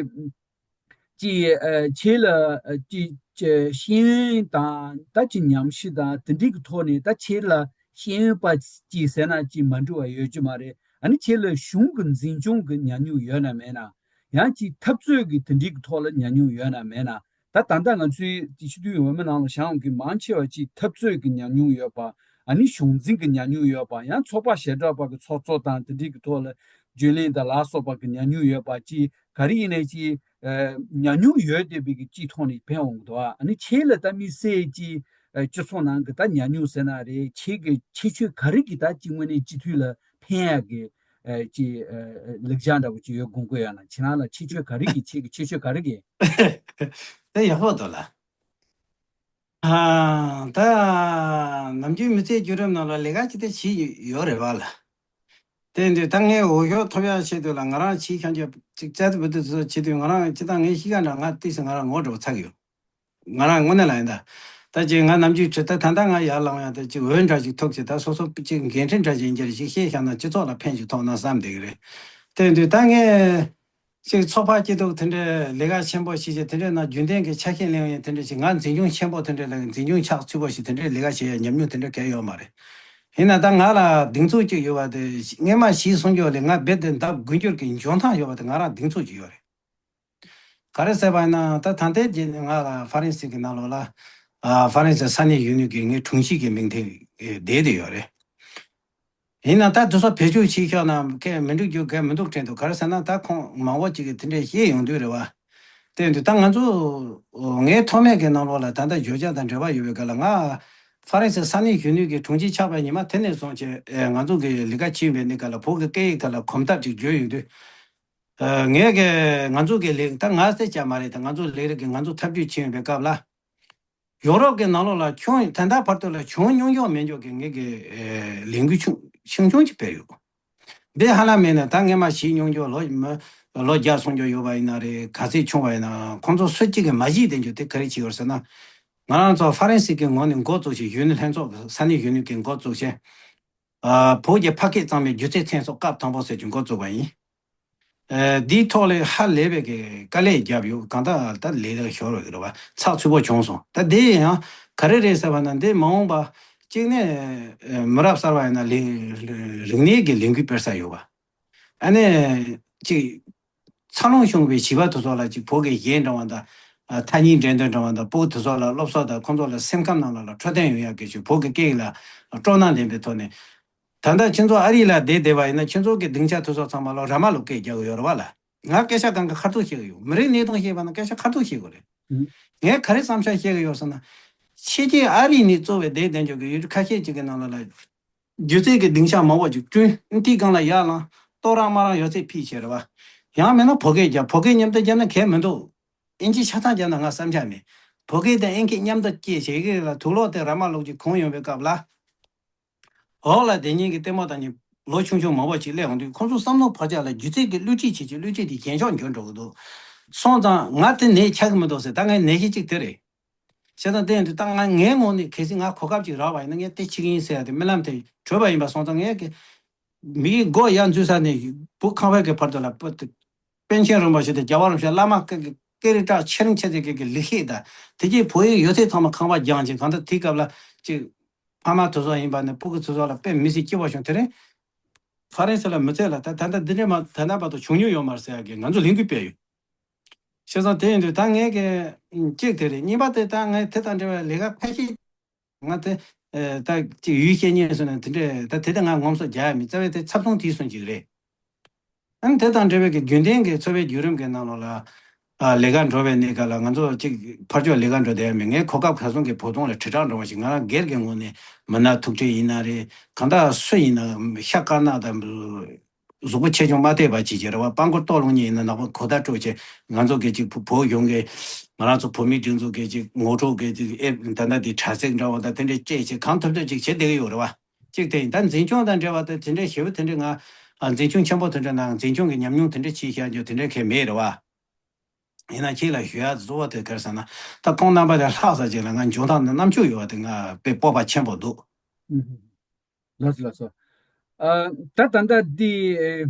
ཅི་ཨ་ཁྱེད་ལ་ཨ་ཅི་ཅི་ཤེས་ཡོན་དང་ད་ཅི་ཉམས་ཞིབ་དང་དེ་འདྲའི་གི་ཐོག་ནས་ད་ཁྱེད་ལ་ཤེས་ཡོན་པ་ཅིག་ཟེར་ན་ཅིག་མ་འགྲིག་པ་ཡོད་རྒྱུ་མ་རེད། ཨ་ནི་ཁྱེད་ལ་གཞུང་གི་འཛིན་སྐྱོང་གི་ཉམས་མྱོང་ཡོད་ན་མེད་ན། ཡང་ཅིག་འཐབ་རྩོད་ཀྱི་དེ་འདྲའི་གི་ཐོག་ལ་ཉམས་མྱོང་ཡོད་ན་མེད་ན། ད་ད་ལྟ་ང་ཚོའི་སྤྱི་འཐུས་འོས་མི་ནང་ལ་བཞག་ཡོང་གི་མང་ཆེ་བ་ཅིག་འཐབ་རྩོད་ཀྱི་ཉམས་མྱོང་ཡོད་པ། ཨ་ནི་གཞུང་འཛིན་གྱི་ཉམས་མྱོང་ཡོད་པ། ཡང་ཚོགས་པ་བྱེ་བྲག་པ་གི་ཚོགས་གཙོ་དང་དེ་འདྲའི་གི་ཐོག་ལ་རྒྱུན་ལས་དང་ལ་སོགས་པ་གི་ཉམས་མྱོང་ཡོད་པ་ཅིག་ག་རེ་ཡིན་ནའི་ཅིག་ཨ་ཉམས་མྱོང་ཡོད་བསྡད་པའི་གི་ཅིག་ཐོག་ནས་ཕན་འོང་གི་འདུག། ཨ་ནི་ཁྱེད་ལ་ད་དམིགས་བསལ་ཅིག་ཨ་སྤྱི་ཚོགས་ནང་གི་ད་ཉམས་མྱོང་ཟེར་ན་རེད། ཁྱེད་ཀྱི་ཁྱད་ཆོས་ག་རེ་གི་ད་ཅིག་དངོས་གནས་སྤྱི་འཐུས་ལ་ཕན་ཡག་གི་ཨ་ཅིག་ཨ་ལེགས་ཆ་འདྲ་པོ་ཅིག་ཡོད་དགོངས་ཀྱི་ཡོད་ན། ཁྱེད་རང་ལ་ཁྱད་ཆོས་ག་རེ་གི་ཁྱེད་ཀྱི་ཁྱད་ཆོས་ག་རེ་གི། དེ་ཡག་པོ་འདུག་ལ། ཨ། ད་ནམ་རྒྱུན་མི་ཚེའི་བརྒྱུད་རིམ་ནང་ལ་ལས་ཀ་ཅི་ཐད་བྱས་ཡོད་རེད་པ་ལ། དེ་འདི་ད་ངས་འོས་ཤོག་ཐོབ་ཡག་ཆེད་དུ་ལ་ང་རང་ཕྱིའི་ཁྱོན་ཆོས་ཅིག་བཙལ་དུ་བུད་དུ་ཚོ་བྱེད་དུས་ང་རང་ཅི་ད་ངའི་གཤིས་ཀ་འདྲ་ང་ཏིས་ང་རང་ངོ་འགྲོ་ཚར་གི་ཡོད། ང་རང་དངོས་གནས་ལ་ཡིན་ད། ད་ཅིག་ང་ནམ་རྒྱུན་ཁྲི་ད་ད་ལྟ་ང་ཡར་ལངས་ཡག་ད་ཅིག་འོས་འདྲ་ཅིག་ཐོབ་ཅིག་ད་སོ་སོ་ཅིག་འགན་འཁྲི་འདྲ་ཅིག་ཡིན་གྱི་རེད། ཅིག་བཤད་བཞག་ན་སྤྱི་ཚོགས་ལ་ཕན་ཅིག་ཐོགས་ན་བསམ་བསྡད་ཀྱི་རེད། དེ་དུས་ད་ངས་ཅིག་ཚོགས་པ་སྐྱིད་སྡུག་དེ་འདྲའི་ལས་ཀ་ཆེན་པོ་ཞིག་བྱས་དེ་འདྲའི་ནང་རྒྱུན་ལྡན་གྱི་ཆ་ཤས་ལེན་ཡོང་དེ་འདྲ་ཞིག་ང་འཛིན་སྐྱོང་ཆེན་པོ་དེ་འདྲའི་ལ་འཛིན་སྐྱོང་ཕྱག་ཚུད་པོ་ཞིག་དེ་འདྲའི་ལས་ཀ་བྱེད་ཡག་ཉམས་མྱོང་དེ་འདྲ་གང་ཡང་ཡོད་མ་རེད། ཡིན་ན་ད་ང་ལ་གདེང་ཚོད་ཅིག་ཡོད་པ་དེ་སྔས་མ་ཞིག་གསུང་རྒྱུ་ལས་ང་རྦད་དེ་ལྡབ་དགུ་འགྱུར་གྱི་འཇོན་ཐང་ཡོད་པ་དེ་ང་རང་གདེང་ཚོད་ཅིག་ཡོད་རེད། ག་རེ་ཟེར་བ་ཡིན་ན་ད་ད་ལྟའི་རྗེས་ང་ལ་ཧྥ་རན་སི་གི་ནང་ལོགས་ལ་ཨ་ཧྥ་རན་སི་ས་གནས་གཞོན་ནུ་གི་ངའི་དྲུང་ཆེ་གི་མིང་དེ་བསྡད་དེ་ཡོད་རེད། ཡིན་ན་ད་དེ་ཚོ་བེད་སྤྱོད་བྱེད་ཤོག་ན་ཁས་མི་འགྲིག་རྒྱུ་གས་མི་འདུག་དྲན་འདུག། ག་རེ་ཟེར་ན་ད་ཁོང་མང་པོ་ཅིག་གིས་དེ་འདྲས་བཤད་ཡོང་དུས་རེད་བ། དེ་འདུག་ད་ང་ཚོ་ངའི་ཐོག་མེད་ཀྱི་ནང་ལོགས་ལ་ད་ལྟ་བརྗོད་བྱ་དང་འབྲེལ་བ་ཡོད་པའི་སྐབས་ལ་ང་ཧྥ་རན་སི་ས་གནས་གཞོན་ནུ་གི་དྲུང་ཆེ་ཆགས་པའི་ཉི་མ་དེ་ནས་བཟུང་བྱས་ང་ཚོ་གི་ལས་ཀ་བྱེད་པའི་གནས་སྐབས་ལ་བོད་ཀྱི་སྐད་ཡིག་ཐད་ལ་གོམ་སྟབས་ཅིག་བརྗོད་ཡོང་དུས། ངས་གི་ང་ཚོ་གི་ལས་ད་ང་ཟེར་བྱ་མ་རེད། ད་ང་ཚོ་ལས་རིགས་ཀྱི་ང་ཚོ་ཐབས་ཇུས་བྱེད་ཡོང་པའི་སྐབས་ལ། ཡོ་རོབ་ཀྱི་ནང་ལོགས་ལ་བྱུང་ད་ལྟ་བར་དུ་ལ་བྱུང་མྱོང་ཆོག་མེད་ཆོག་གི་ངེད་ཀྱི་ལས་འགུལ་ཆུང་ཆུང་ཆུང་ཅིག་སྤེལ་ཡོད། འདི་ཧ་ལམ་མེད་ན་ད་ངས་མ་གཞིས་མྱོང་ཆོག་ལོ་ལོ་བརྒྱ་སོང་ཆོག་ཡོད་པ་ཡིན་ན་རེད། ག་ཚད་ཆུང་བ་ཡིན་ན་ཁོང་ཚོ་སུ་གཅིག་གིས་མ་གཞིས་དེ་འཇོག་དེ་ག་རེ་བྱེད་ཡོད་ཟེར་ན། ང་རང་ཚོ་ཧྥ་རན་སི་གི་ངོས་ནས་འགོ་བཙུགས་ཤིང་གཞོན་ནུ་ལྷན་ཚོགས་ས་གནས་གཞོན་ནུ་གི་འགོ་བཙུགས་ཤིང་། བོད་ཀྱི་ཕ་སྐད་གཙང་མའི་སྒྱུ་རྩལ་མཚན་ཚོགས་སྐབས་དང་པོ་ཟེར་གྱི་འགོ་བཙུགས་པ་ཡིན། འདིའི་ཐོག་ལས་ཧ་ལས་པའི་གི་དཀའ་ལས་བརྒྱབ་ཡོད། གང་ལྟར་ད་ལས་ལ་ཤོར་བ་རེད་བ། ཚགས་ཚུད་པོ་བྱུང་སོང་། ད་དེ་ཡང་ག་རེ་རེད་ཟེར་བ་ན་འདི་མ་འོངས་པ་གཅིག་ནས་མི་རབས་གསར་བ་ཡིན་ན་ལས་རིག་གནས་ཀྱི་ལས་འགུལ་སྤེལ་ས་ཡོད་བ། ཨ་ནི་གཅིག་འཚར་ལོངས་བྱུང་བའི་བྱིས་པ་དེ་ཚོ་ལ་གཅིག་བོད་ཀྱི་གཞས་འདྲ་བ་དང་། ཐ་སྙད་འགྲན་བསྡུར་འདྲ་བ་དང་། སྤུ་གུ་དེ་ཚོ་ལ་སློབ་གསོ་དང་ཁོང་ཚོ་ལ་སེམས་ཁམས་ནང་ལ་ལ་འཕྲོད་བསྟེན་ཡོང་ཡག་གི་ཆེད་བོད་ཀྱི་སྐད་ཡིག་ལ་སྤྲོ་སྣང་ལྡན་པའི་ཐོག་ནས། ད་ལྟ་ཁྱེད་ཚོ་ཨ་རི་ལ་བསྡད་བསྡད་པ་ཡིན་ན་ཁྱེད་ཚོ་གི་སྡིངས་ཆ་དེ་ཚོ་ཚང་མ་ལ་ར་མ་ལུག་སྐད་རྒྱག་གི་ཡོད་རེད་བ་ལ། ང་སྐད་ཆ་གང་ག་ཁ་ཐུག་བཤད་གི་ཡོད། མི་རིགས་གནས་སྟངས་བཤད་པ་ན་སྐད་ཆ་ཁ་ཐུག་བཤད་དགོས་རེད། ངས་ག་རེ་བསམ་འཆར་བཤད་གི་ཡོད་ཟེར་ན། ཕྱི་རྒྱལ་ཨ་རི་ནས་གཙོ་བའི་བསྡད་བསྡད་འཇོག་གི་ཡུལ་གྲུ་ཁ་ཤས་ཅིག་གི་ནང་ལ་ལ། སྒྱུ་རྩལ་གྱི་སྡིངས་ཆ་མང་པོ་ཅིག་བསྐྲུན། དེའི་སྒང་ལ་ཡར་ལངས་ལྟོ་རག་མ་རག་ཡོད་ཚད་ཕུད་བྱས་རེད་བ། ཡང་མིན་ན་བོད་སྐད་རྒྱབ། བོད་སྐད་མཉམ་དུ་རྒྱབ་ན་གལ་མི་འདུག། ཨིན་ཇི་ཆ་ཚང་རྒྱབ་ན་ང་བསམ་འཆར་མེད། བོད་སྐད་དང་ཨིན་སྐད་མཉམ་དུ་སྐད་བྱེད་ཀྱི་རེད་ལ། དུག་ལོག་དེ་ར་མ་ལུག་ཅིག་གོན་ཡོང་བའི་སྐབས་ལ། འོག་ལ་བསྡད་མཁན་གྱི་ལྟད་མོ་ལྟ་མཁན་ལོ་ཆུང་ཆུང་མང་པོ་ཅིག་སླེབས་ཡོང་དུས་ཁོང་ཚོ་བསམ་བློ་བར་ཆད་ལ་སྒྱུ་རྩལ་གྱི་བསླུ་བྲིད་བྱེད་ཀྱི་བསླུ་བྲིད་དེ་རྒྱན་ཆོག་འགྱུར་འགྲོ་གི་འདུག། སོང་ཙང་ང་དེ་ནད་ཆགས་ཀྱི་མི་འདུག་ཟེར། ད་ངའི་ནད་གཞི་གཅིག་དེ་རེད། བྱས་ཙང་དེ་ཡིན་དུས་ད་ང་ངའི་ངོས་ནས་གལ་སྲིད་ང་གོ་སྐབས་ཅིག་རག་པ་ཡིན་ན་ངས་དེ་བྱེད་ཀྱི་ཡིན་ཟེར་ཡ་དེ་རྨི་ལམ་དེ་གྲོལ་བ་ཡིན་པ་སོང་ཙང་ངས་གི་མིའི་སྒོ་ཡར་འཛུལ་ས་ནས་བུ་ཁང་བའི་གི་བར་དུ་ལ་པ་དེ་པཎ་ཆེན་རིན་པོ་ཆེ་དང་རྒྱལ་བ་རིན་པོ་ཆེ་བླ་མ་ཀ་གི་ཀེ་རི་ཀྲ་ཆེ་རིང་ཆེ་ཚེ་གི་གི་ལི་ཤེས་དང་དེ་རྗེས་བོད་ཡིག་ཡོད་ཚད་ཚང་མ་ཁང་བ་རྒྱང་ཅིག། གང་ལྟར་དེའི་སྐབས་ལ་ཅིག་ཕ་མ་དེ་ཚོ་ཡིན་པ་ནས་སྤུ་གུ་དེ་ཚོ་ལ་དཔེ་མི་སྲིད་སྐྱིད་པོ་བྱུང་། དེ་རིང་ ཧྥ་རན་སི་ལ་མི་ཚད་ལ་ད་ད་ལྟ་འདི་འདྲས་མ་ད་ལྟ་བར་དུ་བྱུང་མྱོང་ཡོད་མ་རེད་ཟེར་ཡག་གི་ང་ཚོ་ལས་འགུལ་སྤེལ་ཡོད། བྱས་ཙང་དེ་ཡིན་དུས་ད་ངས་ཀྱི་གཅིག་དེ་རེད། གཉིས་པ་དེ་ད་ངས་དེ་དང་འབྲེལ་བའི་ལས་ཀ་ཁ་ཤས་ང་དེ་ད་ཅིག་ཡུལ་སྐད་ཉན་སོང་ན་དེ་འདྲས་ད་དེ་ད་ང་ངོམ་སོ་རྒྱག་ཡ་མི་རྩ་བའི་དེ་ཚབ་ཚོང་དེའི་སོན་ཅིག་རེད། ཨ་ནི་དེ་དང་འབྲེལ་བའི་གི་རྒྱུན་ལྡན་གྱི་འཚོ་བའི་བརྒྱུད་རིམ་གྱི་ནང་ལོགས་ལ། ཨ་ལས་ཀ་འགྲོ་བའི་གནས་སྐབས་ལ་ང་ཚོ་གཅིག་ཕར་ཕྱོགས་ལས་ཀ་འགྲོ་བསྡད་ཡ་མེད། ངས་གོ་སྐབས་གར་སོང་གི་བོད་དོན་ལ་དྲིལ་བསྒྲགས་འགྲོ་བ་ཞིག་ང་རང་སྒེར་གྱི་ངོས་ནས་མི་སྣ་ཐུག་འཕྲད་ཡིན་ན་རེད། གང་ལྟར་སུ་ཡིན་ན་ཤ་དཀར་ནག་དང་གཟུགས་པོ་ཆེ་ཆུང་མ་བལྟས་པ་ཅིག་བྱེད་རེད་བ། སྤྲང་པོ་ལྟོགས་ལོང་ཉིད་ཡིན་ན་ནག་པོ་གོ་བརྡ་སྤྲོད་བྱེད། ང་ཚོ་གི་གཅིག་བོད་གཞུང་གི་ང་རང་ཚོ་བོད་མིའི་སྒྲིག་འཛུགས་ཀྱི་གཅིག་ངོ་སྤྲོད་ཀྱི་གཅིག་ཨེབ་ད་ལྟ་དེ་དྲ་ཚིགས་འདྲ་བོ་དང་དེ་འདྲའི་སྤྲད་བྱེད་གང་ཐུབ་ཐུབ་ཅིག་བྱེད་བསྡད་ཀྱི་ཡོད་རེད་བ། གཅིག་དེ་ཡིན། ད་འཛིན་སྐྱོང་དང་འབྲེལ་བ་དེ་དེ་འདྲའི་ཞེ་པོ་དེ་འདྲའི་ང་ཨ་འཛིན་སྐྱོང་ཆེན་པོ་དེ་འདྲ་ནང་འཛིན་སྐྱོང་གི་ཉམས་མྱོང་དེ་འདྲ་ཅིག་བཤད་རྒྱུ་དེ་འདྲ་གལ་མེད་རེད་བ། ཡིན་ན་ཁྱེད་ལ་ཞུ་ཡག་གཙོ་བོ་དེ་ག་རེ་ཟེར་ན། ད་ཁོང་རྣམ་པ་དེ་ལྷག་ས་ཅིག་ལ་ང་འཇོན་ཐང་དང་རྣམ་དཔྱོད་ཡོད་པ་དེ་ང་དཔེ་སྤོབས་པ་ཆེན་པོ་འདུག་ཨུ་ཧུ། ལགས་སོ་ལགས་སོ། ཨ་ད་ད་ལྟ་འདི་ཨེ་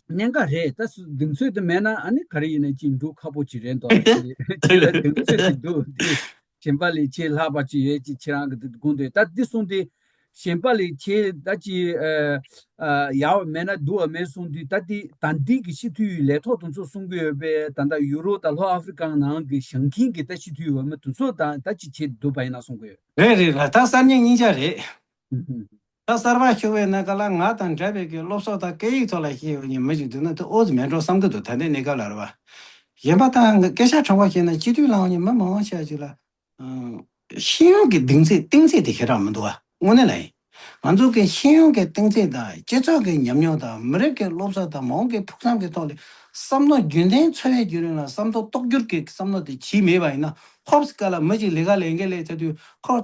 གནད་འགག་རེད། ད་སུ་གདེང་ཚོད་དེ་མེད་ན་ཨ་ནི་ག་རེ་ཡིན་ན་ཅིག་འགྲོ་ཁག་པོ་ཅིག་རེད་འདུག་ཁྱེད་ལ་གདེང་ཚོད་ཅིག་འདུག་འདི་གཞན་པ་ལས་ཁྱེད་ལྷག་པ་ཅིག་ཡོད་ཅིག་ཁྱེད་རང་གི་འདི་དགོངས་དོད། ད་འདི་གསུངས་ཏེ་གཞན་པ་ལས་ཁྱེད་ད་ཅིག་ཨ་ཨ་ཡག་པ་མེད་ན་སྡུག་པ་མེད་གསུངས་དུས། ད་འདི་ད་འདི་གི་སྤྱི་འཐུས་ལས་ཐོག་དེ་ཚོ་གསུང་གི་ཡོད་པས། ད་ལྟ་ཡུ་རོབ་དང་ལྷོ་ཨ་ཧྥི་རི་ཀ་ནང་གི་བཞེངས་མཁན་གྱི་ད་སྤྱི་འཐུས་འོས་མི་དེ་ཚོ་དང་ད་ཅིག་བྱེད་འདུག་པ་ཡིན་ན་གསུང་གི་ཡོད། རེད་རེད་ལ། ད་གསར་རྙིང་གཉིས་ཆ་རེད། ཨུ་ཧུ། ད་གསར་པ་ཤོར་བའི་གནས་སྐབས་ལ་ང་དང་འདྲ་བའི་གི་སློབ་གསོ་དང་སྐད་ཡིག་ཐོག་ལ་ཤེས་ཡོད་མཁན་མི་ཞིག་འདུག་ན་དེ་ཨོ་ཙི་མེད་འགྲོ་བསམ་གི་འདུག་ད་ལྟའི་གནས་སྐབས་ལ་རེད་བ། གཞན་པ་དང་སྐད་ཆ་དྲང་པོ་བཤད་ན་སྤྱི་འཐུས་ལངས་མཁན་མི་མང་བོ་ཞིག་ཅིག་ལ། ཨང་། ཤེས་ཡོན་གྱི་གདེང་ཚད་གཏིང་ཚད་དེ་ཞེ་དྲག་མི་འདུག་བ། དངོས་གནས་ལ་ཡིན། ང་ཚོ་གི་ཤེས་ཡོན་གྱི་གཏིང་ཚད་དང་སྤྱི་ཚོགས་ཀྱི་ཉམས་མྱོང་དང་མི་རིགས་ཀྱི་སློབ་གསོ་དང་མ་འོངས་ཀྱི་ཕུགས་བསམ་གྱི་ཐོག་ལ་བསམ་བློ་རྒྱུན་ལྡན་འཚོ་བའི་བརྒྱུད་རིམ་ལ་བསམ་བློ་གཏོར་རྒྱུར་གྱི་བསམ་བློ་དེ་བྱས་མེད་པ་ཡིན་ན། ཧོབ་སི་ཀ་ལ་མི་ཅིག་ལས་ཀ་ལས་འགན་ལས་ཚར་དུས་ཁོ།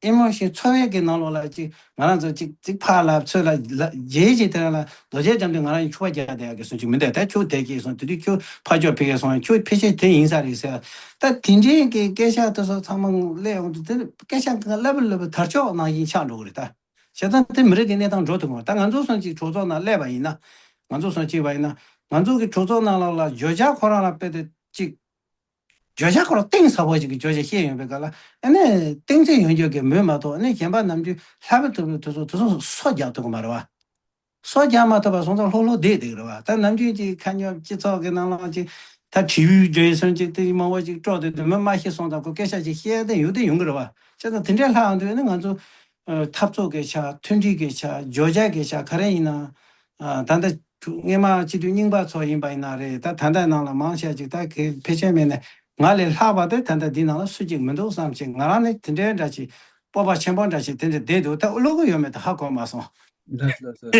ཨེ་མོ་ཤེན་འཚོ་བའི་གི་ནང་ལོགས་ལ་ཅིག་ང་རང་ཚོ་ཅིག་ཅིག་ཕར་ལབ་ཚུར་ལབ་ལབ་རྗེས་ཅིག་དེ་ལ་རྡོ་རྗེ་འཆམ་དུས་ང་རང་ཡང་ཕྱུ་པ་རྒྱག་བསྡད་ཡག་གི་སོང་ཅིག་མི་འདུག་ད་ཁྱོད་དེ་གི་སོང་དེ་དུས་ཁྱོད་ཕ་ཕྱོགས་ཕ་གི་སོང་ཁྱོད་ཕལ་ཆེར་དེ་ཡིན་ས་རེད་ཟེར། ད་དེ་འདྲའི་གི་སྐད་ཆ་དེ་ཚོ་ཚང་མ་སླེབས་ཡོང་དུས་དེ་སྐད་ཆ་གི་སླེབས་པ་སླེབས་པ་དར་ལྕོག་ནང་བཞིན་ཆགས་འགྲོ་གི་རེད་ད། བྱས་ཙང་དེ་མི་རིགས་ཀྱི་གནས་སྟངས་འགྲོ་ཐུབ་ཀྱི་མ་རེད། ད་ང་ཚོ་སོང་ཅིག་གྲོས་ཚོགས་ནང་སླེབས་པ་ཡིན་ན། ང་ཚོ་སོང་ཅིག་པ་ཡིན་ན། ང་ཚོ་གི་གྲོས་ཚོགས་ནང་ལོགས་ལ་བརྗོད་བྱ་ཁོ་རང་ལ་དཔེ་དེ་ཅིག་བརྗོད་བྱ་ཁོ་རང་གཏིང་ཟབ་པོ་ཞིག་གི་བརྗོད་བྱ་བཤད་ཡོང་བའི་སྐབས་ལ་ཨ་ནི་གཏིང་ཚད་ཡོང་རྒྱུ་གི་མོས་མ་གཏོགས་ཨ་ནི་གཞན་པ་ནམ་རྒྱུན་ལྷག་པའི་ཐོག་ནས་དེ་ཚོ་དེ་ཚོ་སོ་རྒྱག་ཐུབ་ཀྱི་མ་རེད་བ། སོ་རྒྱག་མ་ཐུབ་པ་སོང་ཙང་ལྷོད་ལྷོད་བསྡད་བསྡད་ཀྱི་རེད་བ། ད་ནམ་རྒྱུན་གྱི་ཁ་ཉོ་སྤྱི་ཚོགས་ཀྱི་ནང་ལོགས་ཀྱི་ད་དྲི་བའི་འདྲ་སོང་ཅིག་དེ་མང་པོ་ཅིག་དཀྲོག་དེ་དུས་མི་མ་ཤེས་སོང་ཙང་ཁོ་སྐད་ཆ་ཅིག་བཤད་དེ་ཡོང་དེ་ཡོང་གི་རེད་བ། བྱས་ཙང་དེ་འདྲའི་ལྷག་ཡོང་དུས་ཨ་ནི་ང་ཚོ་འཐབ་རྩོད་ཀྱི་ཆ་མཐུན་སྒྲིལ་གྱི་ཆ་བརྗོད་བྱ་གི་ཆ་ག་རེ་ཡིན་ན། ད་ལྟ་སྔས་མ་སྤྱི་འཐུས་རྙིང་པ་ཚོ་ཡིན་པ་ཡིན་ན་རེད། ད་ད་ལྟ་ནང་ལ་མང་ཆེ་ཅིག་ད་གི་ཕལ་ཆེར་མེད་ནས་ང་ལས་ལྷག་པ་དེ་ད་ལྟ་འདི་ནང་ལ་སུ་གཅིག་མི་འདུག་བསམ་ཞིང་ང་རང་ནི་དེ་འདྲའི་འདྲ་ཞིག་སྤོབས་པ་ཆེན་པོ་འདྲ་ཞིག་དེ་འདྲ་བསྡད་འདུག་ད་བློ་ཁོག་ཡོད་མེད་དེ་ཧ་གོ་མ་སོང་། ལགས་སོ་ལགས་སོ།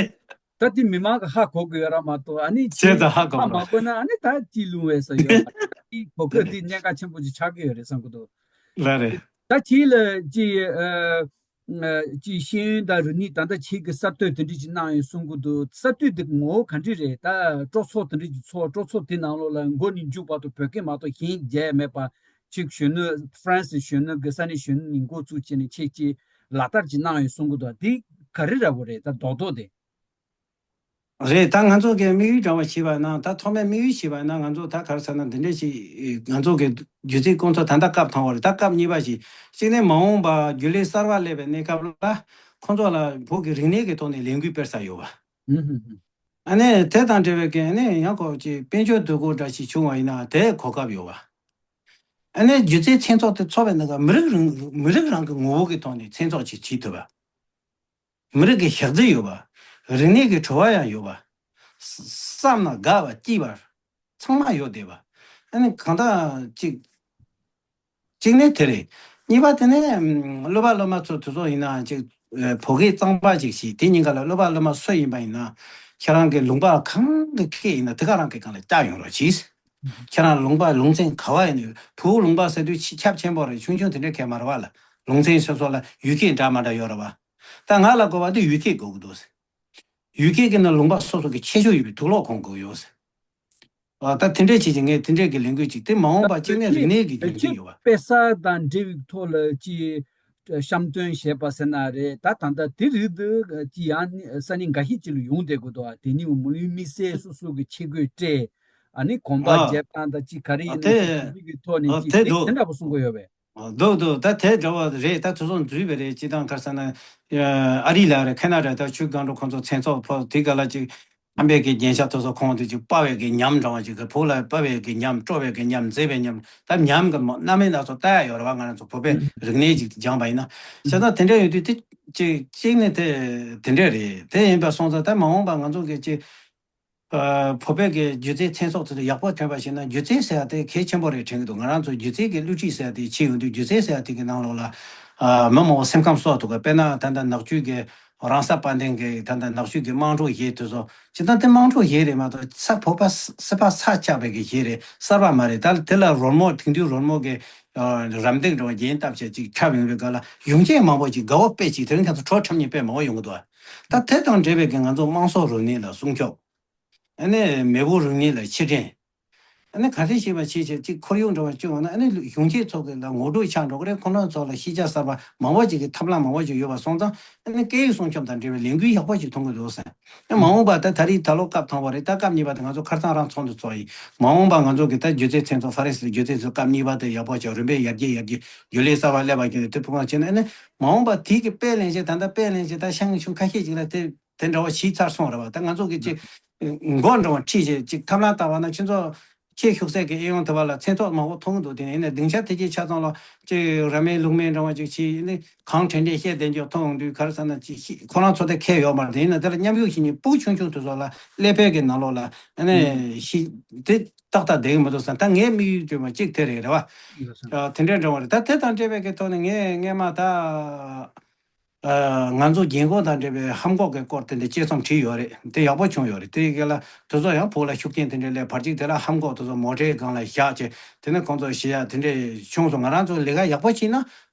ད་དེ་མི་མང་གི་ཧ་གོ་གི་ཡོད་ར་མ་གཏོགས་ཨ་ནི་ཁྱེད་ད་ཧ་གོ་ཧ་མ་མ་གོ་ན་ཨ་ནི་ད་ཅི་ལུང་བས་ས་ཡོད་མ་རེད། ད་དེ་གོ་སྐབས་འདི་གནད་འགག་ཆེན་པོ་ཅིག་ཆགས་ཀྱི་ཡོད་རེད་བསམ་གི་འདུག་ལ་རེད། ད་ཁྱེད་ལ་ཅི་ཨ། ཅིག་ཤེས་ཡོན་དང་རིག་གནས་ད་ལྟ་ཁྱེད་ཀྱི་གསར་གཏོད་དེ་འདྲ་ཅིག་གནང་ཡོད་གསུང་གི་འདུག་གསར་གཏོད་དེ་ངོ་བོ་ག་འདྲ་རེད། ད་སྤྲོ་ཚོགས་དེ་འདྲ་ཅིག་ཚོགས་སྤྲོ་ཚོགས་དེ་ནང་ལོགས་ལ་མགོ་ནས་མཇུག་བར་དུ་བོད་སྐད་མ་གཏོགས་གཞན་རྒྱག་ཡ་མེད་པ་ཅིག་གཞོན་ནུ་ཧྥ་རན་སི་གཞོན་ནུ་གི་ས་གནས་གཞོན་ནུ་ནས་འགོ་བཙུགས་བྱས་ནས་ཁྱེད་ཀྱིས་ལག་བསྟར་ཅིག་གནང་ཡོད་གསུང་གི་འདུག་དེ་ག་རེ་འདྲ་བོ་རེད་ད་རྡོག་རྡོག་དེ། རེད། ད་ང་ཚོ་གི་དམིགས་ཡུལ་འདྲ་བ་བྱས་པ་ན་ད་ཐོག་མའི་དམིགས་ཡུལ་བྱས་པ་ན་ང་ཚོ་ད་ག་རེ་ཟེར་ན་འདི་འདྲ་ཞིག་ང་ཚོ་གི་སྒྱུ་རྩལ་ཀུན་ཚོགས་ད་ལྟ་སྐབས་དང་པོ་རེད། ད་སྐབས་གཉིས་པ་ཞིག་གཅིག་ནས་མ་འོངས་པ་རྒྱུན་ལས་གསར་པ་སླེབས་པའི་གནས་སྐབས་ལ་ཁོང་ཚོ་ལ་བོད་ཀྱི་རིག་གནས་ཀྱི་ཐོག་ནས་ལས་འགུལ་སྤེལ་ས་ཡོད་པ། ཨ་ནི་དེ་དང་འབྲེལ་བའི་གི་ཨ་ནི་ཡང་ཁོ་ཅིག་དཔལ་འབྱོར་འདུ་འགོད་འདྲ་ཞིག་བྱུང་བ་ཡིན་ན་དེ་གོ་སྐབས་ཡོད་པ། ཨ་ནི་སྒྱུ་རྩལ་མཚན་ཚོགས་དེ་ཚོགས་པའི་ནང་ག་མི་རིགས་རང་མི་རིགས་རང་གི་ངོ་བོ་གི་ཐོག་ནས་མཚན་ཚོགས་ཅིག་བྱེད་ཐུབ་པ། མི་རིགས་ཀྱི་ཞག་རྩི་ཡོད་པ། རིག་གནས་ཀྱི་བྲོ་བ་ཡང་ཡོད་པ། བསམ་ན་དགའ་བ་སྐྱིད་པ། ཚང་མ་ཡོད་བསྡད་པ། ཨ་ནི་གང་ལྟར་གཅིག་གཅིག་ནི་དེ་རེད། གཉིས་པ་དེ་ནི་སློབ་པ་སློབ་མ་ཚོ་དེ་ཚོ་ཡིན་ན་ཅིག་བོད་སྐད་གཙང་པ་ཅིག་ཤེས། དེ་གཉིས་ཀ་ལ་སློབ་པ་སློབ་མ་སུ་ཡིན་པ་ཡིན་ན་ཁྱེད་རང་གི་ལུང་པ་གང་གི་སྐད་ཡིན་ན་དེ་ག་རང་གི་སྒང་ལ་བསྐྱར་ཡོང་རོགས་གྱིས། ཁྱེད་རང་ལུང་པ་ལུང་ཚན་ག་བ་ཡིན་ནའི་བོད་ལུང་པ་ཟེར་དུས་ཁྱབ་ཆེན་པོ་རེད། ཆུང་ཆུང་དེ་འདྲ་གས་མ་རེད་བ་ལ། ལུང་ཚན་སོ་སོ་ལ་ཡུལ་སྐད་འདྲ་མ་འདྲ་ཡོད་རེད་བ། ད་ང་ལ་དགོས་པ་དེ་ཡུལ་སྐད་དགོས་ཀྱི་འདུག་ཡུལ་སྐད་ཀྱི་ནང་ལུང་པ་སོ་སོ་གི་ཁྱད་ཆོས་ཡོད་པའི་དུག་ལོག་གོན་དགོས་ཡོད། ཨ་ད་དེ་འདྲས་བྱས་ཀྱི་ངས་དེ་འདྲས་ཀྱི་ལས་འགུལ་ཅིག་དེ་མ་འོངས་པ་གཅིག་ནས་རིག་གནས་ཀྱི་རྒྱུན་འཛིན་ཡོད་པ། དཔེ་གསར་དང་འབྲེལ་བའི་ཐོག་ལ་ཅིག་བཤམས་སྟོན་བྱས་པ་ཟེར་ན་རེད། ད་ད་ལྟ་དེ་རིགས་དེ་ཅིག་ཡང་ས་གནས་འགའ་ཤས་ཅིག་ལ་ཡོང་བསྡད་དགོས་འདུག་དེ་ནི་མི་ལུས་མི་སེར་སོ་སོ་གི་ཆས་གོས་སྤྲས། ཨ་ནི་གོམ་པ་རྒྱབ་སྟངས་དང་ཅིག་ག་རེ་ཡིན་ན་ཅིག་དེ་འདྲས་ཀྱི་ཐོག་ནས་ཅིག་དེ་འདྲ་པོ་གསུང་གི་ཡོད་པས། འདུག་འདུག་ད་དེ་འདྲ་བ་རེད། ད་དེ་ཚོ་འཛུལ་བ་རེད། སྤྱི་བཏང་ག་རེ་ཟེར་ན། ཨ་རི་ལ་རེད། ཁེ་ན་ཌ་ད་ཆུ་སྒང་དྲུག་ཁོང་ཚོ་མཚན་ཚོགས་ཕོ་དེ་ག་ལ་ཅིག་ཁམས་པའི་གི་རྒྱན་ཆ་དེ་ཚོ་ཁོང་དེ་ཅིག་སྤར་བའི་གི་ཉམས་འདྲ་བ་ཅིག་གི་བུ་ལ་སྤར་བའི་གི་ཉམས། སྤྲོ་བའི་གི་ཉམས། མཛེས་པའི་ཉམས། ད་ཉམས་གི་མ་རྣམ་སྨིན་སྣ་ཚོགས་ལྟ་ཡ་ཡོད་རེད་བ། ང་རང་ཚོ་བོད་པའི་རིག་གནས་ཅིག་སྦྱངས་པ་ཡིན་ན། བྱས་ཙང་དེ་འདྲ་ཡོད་དུས་དེ་ཅིག་གཅིག་ནས་དེ་དེ་འདྲ་རེད། དེ་ཡིན་པ་སོང་ཙང་ད་མ་འོངས་པ་ང་ཚོ་གི་ཅིག་ཨ། བོད་པའི་གི་སྒྱུ་རྩལ་མཚན་ཚོགས་དེ་ཚོ་ཡག་པོ་ཐོན་པ་ཞིག་ན། སྒྱུ་རྩལ་ཟེར་ཡ་དེ་གལ་ཆེན་པོ་རེད་དྲན་གི་འདུག་ང་རང་ཚོ་སྒྱུ་རྩལ་གི་བསླུ་བྲིད་ཟེར་ཡ་དེ་བྱེད་ཡོང་དུས། སྒྱུ་རྩལ་ཟེར་ཡ་དེ་གི་ནང་ལོགས་ལ། ཨ། མི་མང་པོ་སེམས་ཁམས་གསོ་ཐུབ་པ། དཔེར་ན་ད་ལྟ་ནག་ཆུའི་གི་རང་ས་དཔལ་ལྡན་གི་ད་ལྟ་ནག་ཆུ་གི་དམངས་ཁྲོད་གཞས་དེ་ཚོ། སྤྱིར་བཏང་དེ་དམངས་ཁྲོད་གཞས་རེད་མ་གཏོགས་ས་བོད་པ་ས་སི་པ་ས་ཆགས་པའི་གི་གཞས་རེད། གསར་པ་མ་རེད། ད་དེ་ལ་རོལ་མོ། དེང་དུས་རོལ་མོ་གི་ཨ། རམ་འདེགས་འདྲ་བ་རྒྱན་བཏབ་བྱས་ཅིག་འཁྲབ་ཡོང་བའི་སྐབས་ལ། གཞུང་ཆེན་མང་པོ་ཅིག་དགའ་བོ་དཔེ་ཅིག་དེ་རིང་ཁ་སང་དྲོ་འཁྲབ་མཁན་དཔེ་མང་པོ་ཡོང་གི་འདུག་ད་དེ་དང་འབྲེལ་བའི་གི་ང་ཚོ་དམངས་སྲོལ་རིག་གནས་ལ་སྲུང་སྐྱོབ། ཨ་ནི་མེས་པོ་རིག་གནས་ལ་ཕྱིར་དྲན། ཨ་ནི་ག་རེ་བྱེད་པ་བྱེད་བྱེད་ཅིག་ཁོར་ཡུག་འདྲ་བ་བཅོས་ཡོང་ན། ཨ་ནི་གཞུང་ཆེན་ཚོ་གི་ལ་ངོ་སྤྲོད་ཆགས་འགྲོ་གི་རེད། ཁོ་རང་ཚོ་ལ་ཤེས་བྱ་གསར་པ་མང་པོ་ཅིག་གི་ཐབས་ལམ་མང་པོ་ཅིག་ཡོད་པ་སོང་ཙང་། ཨ་ནི་སྐད་ཡིག་སྲུང་སྐྱོབ་དང་འབྲེལ་བའི་ལས་འགུལ་ཡག་པོ་ཅིག་མཐོང་གི་འདུག་ཟེར། ཨ། མ་འོངས་པ་ད་ད་རེས་ད་ལོ་སྐབས་དང་པོ་རེད། ད་སྐབས་གཉིས་པ་དེ་ང་ཚོ་ཁ་སང་རང་ཚོགས་འདུ་ཚོགས་ཡིན། མ་འོངས་པ་ང་ཚོ་གི་ད་སྒྱུ་རྩལ་མཚན་ཚོགས། ཧྥ་རན་སི་ལ་སྒྱུ་རྩལ་ཚོགས་སྐབས་གཉིས་པ་དེ་ཡག་པོ་ཅིག་རིམ་པས་ཡར་རྒྱས་ཡར་རྒྱས། རྒྱུན་ལས་གསར་པ་སླེབས་པ་བརྒྱུད་ནས་དེ་ཕུགས་ཀྱི་ཆེད་ནས། ཨ་ནི་མ་འོངས་པ་དེ་གི་དཔེ་ལེན་བྱེད། ད་ལྟ་དཔེ་ལེན་བྱེད་ད་ཤང་ཆུང་ཁ་ཤས་ཅིག་ལ་དེ་དེ་འདྲ་བ་ཞིག་ཚར་སོང་རེད་བ། ད་ང་ཚོ་གི་ཅིག་མགོ་འདྲ་བ་ཁྲིད་བྱས་ཅིག་ཐབས་ལམ་ལྟ་བ་ན། ཁྱེད་ཚོ་ཁྱེད་ཤུགས་ཟད་ཀྱི་ཨེ་ཡོང་ཐུབ་པ་ལ་མཚན་ཚོགས་མང་པོ་མཐོང་གི་འདུག་དེ་ནས་ཡིན་ན་སྡིངས་ཆ་དེ་གའི་ཆ་ཚང་ལ་ཅིག་ར་མེན་ལུག་མེན་འདྲ་བ་ཅིག་བྱས། ཨ་ནི་གང་དྲན་དྲན་བཤད་བསྡད་རྒྱུ་མཐོང་ཡོང་དུས། ག་རེ་ཟེར་ན་ཅིག་ཤི་ཁོ་རང་ཚོ་དེ་ཁེལ་ཡོད་མ་རེད། དེ་ཡིན་ན་དེ་ལ་མཉམ་ཞུགས་བྱེད་མཁན་སྤུ་གུ་ཆུང་ཆུང་དེ་ཚོ་ལ་ཀླད་པའི་གི་ནང་ལོགས་ལ། ཨ་ནི་ཤི་དེ་ཏག་ཏག་བསྡད་ཀྱི་མི་འདུག་ཟེར། ད་ངའི་དམིགས་ཡུལ་དེ་མ་གཅིག་དེ་རེད། རེད་བ། ཨ། དེ་འདྲའི་འདྲ་བ་རེད། ད་དེ་དང་འབྲེལ་བའི་གི་ཐོག་ནས་ངས་སྔས་མ་ད། ཨ། ང་ཚོ་རྒན་གོག་དང་འབྲེལ་བའི་ཧམ་གོག་གི་སྐོར་དེ་འདྲ་དཔྱད་རྩོམ་བྲིས་ཡོད་རེད། དེ་ཡག་པོ་བྱུང་ཡོད་རེད། དེ་ག་ལ་དེ་ཚོ་ཡང་བོད་ལ་ཤུགས་རྐྱེན་དེ་འདྲ་སླེབས། ཕར་ཅིག་དེ་ལ་ཧམ་གོག་དེ་ཚོ་མོ་ཊའི་སྒང་ལ་བཞག་བྱས། དེ་ནས་ཁོང་ཚོ་ཤི་ཡ་དེ་འདྲ་བྱུང་སོང་། ང་རང་ཚོ་ལས་ཀ་ཡག་པོ་བྱས་ན། ཨ།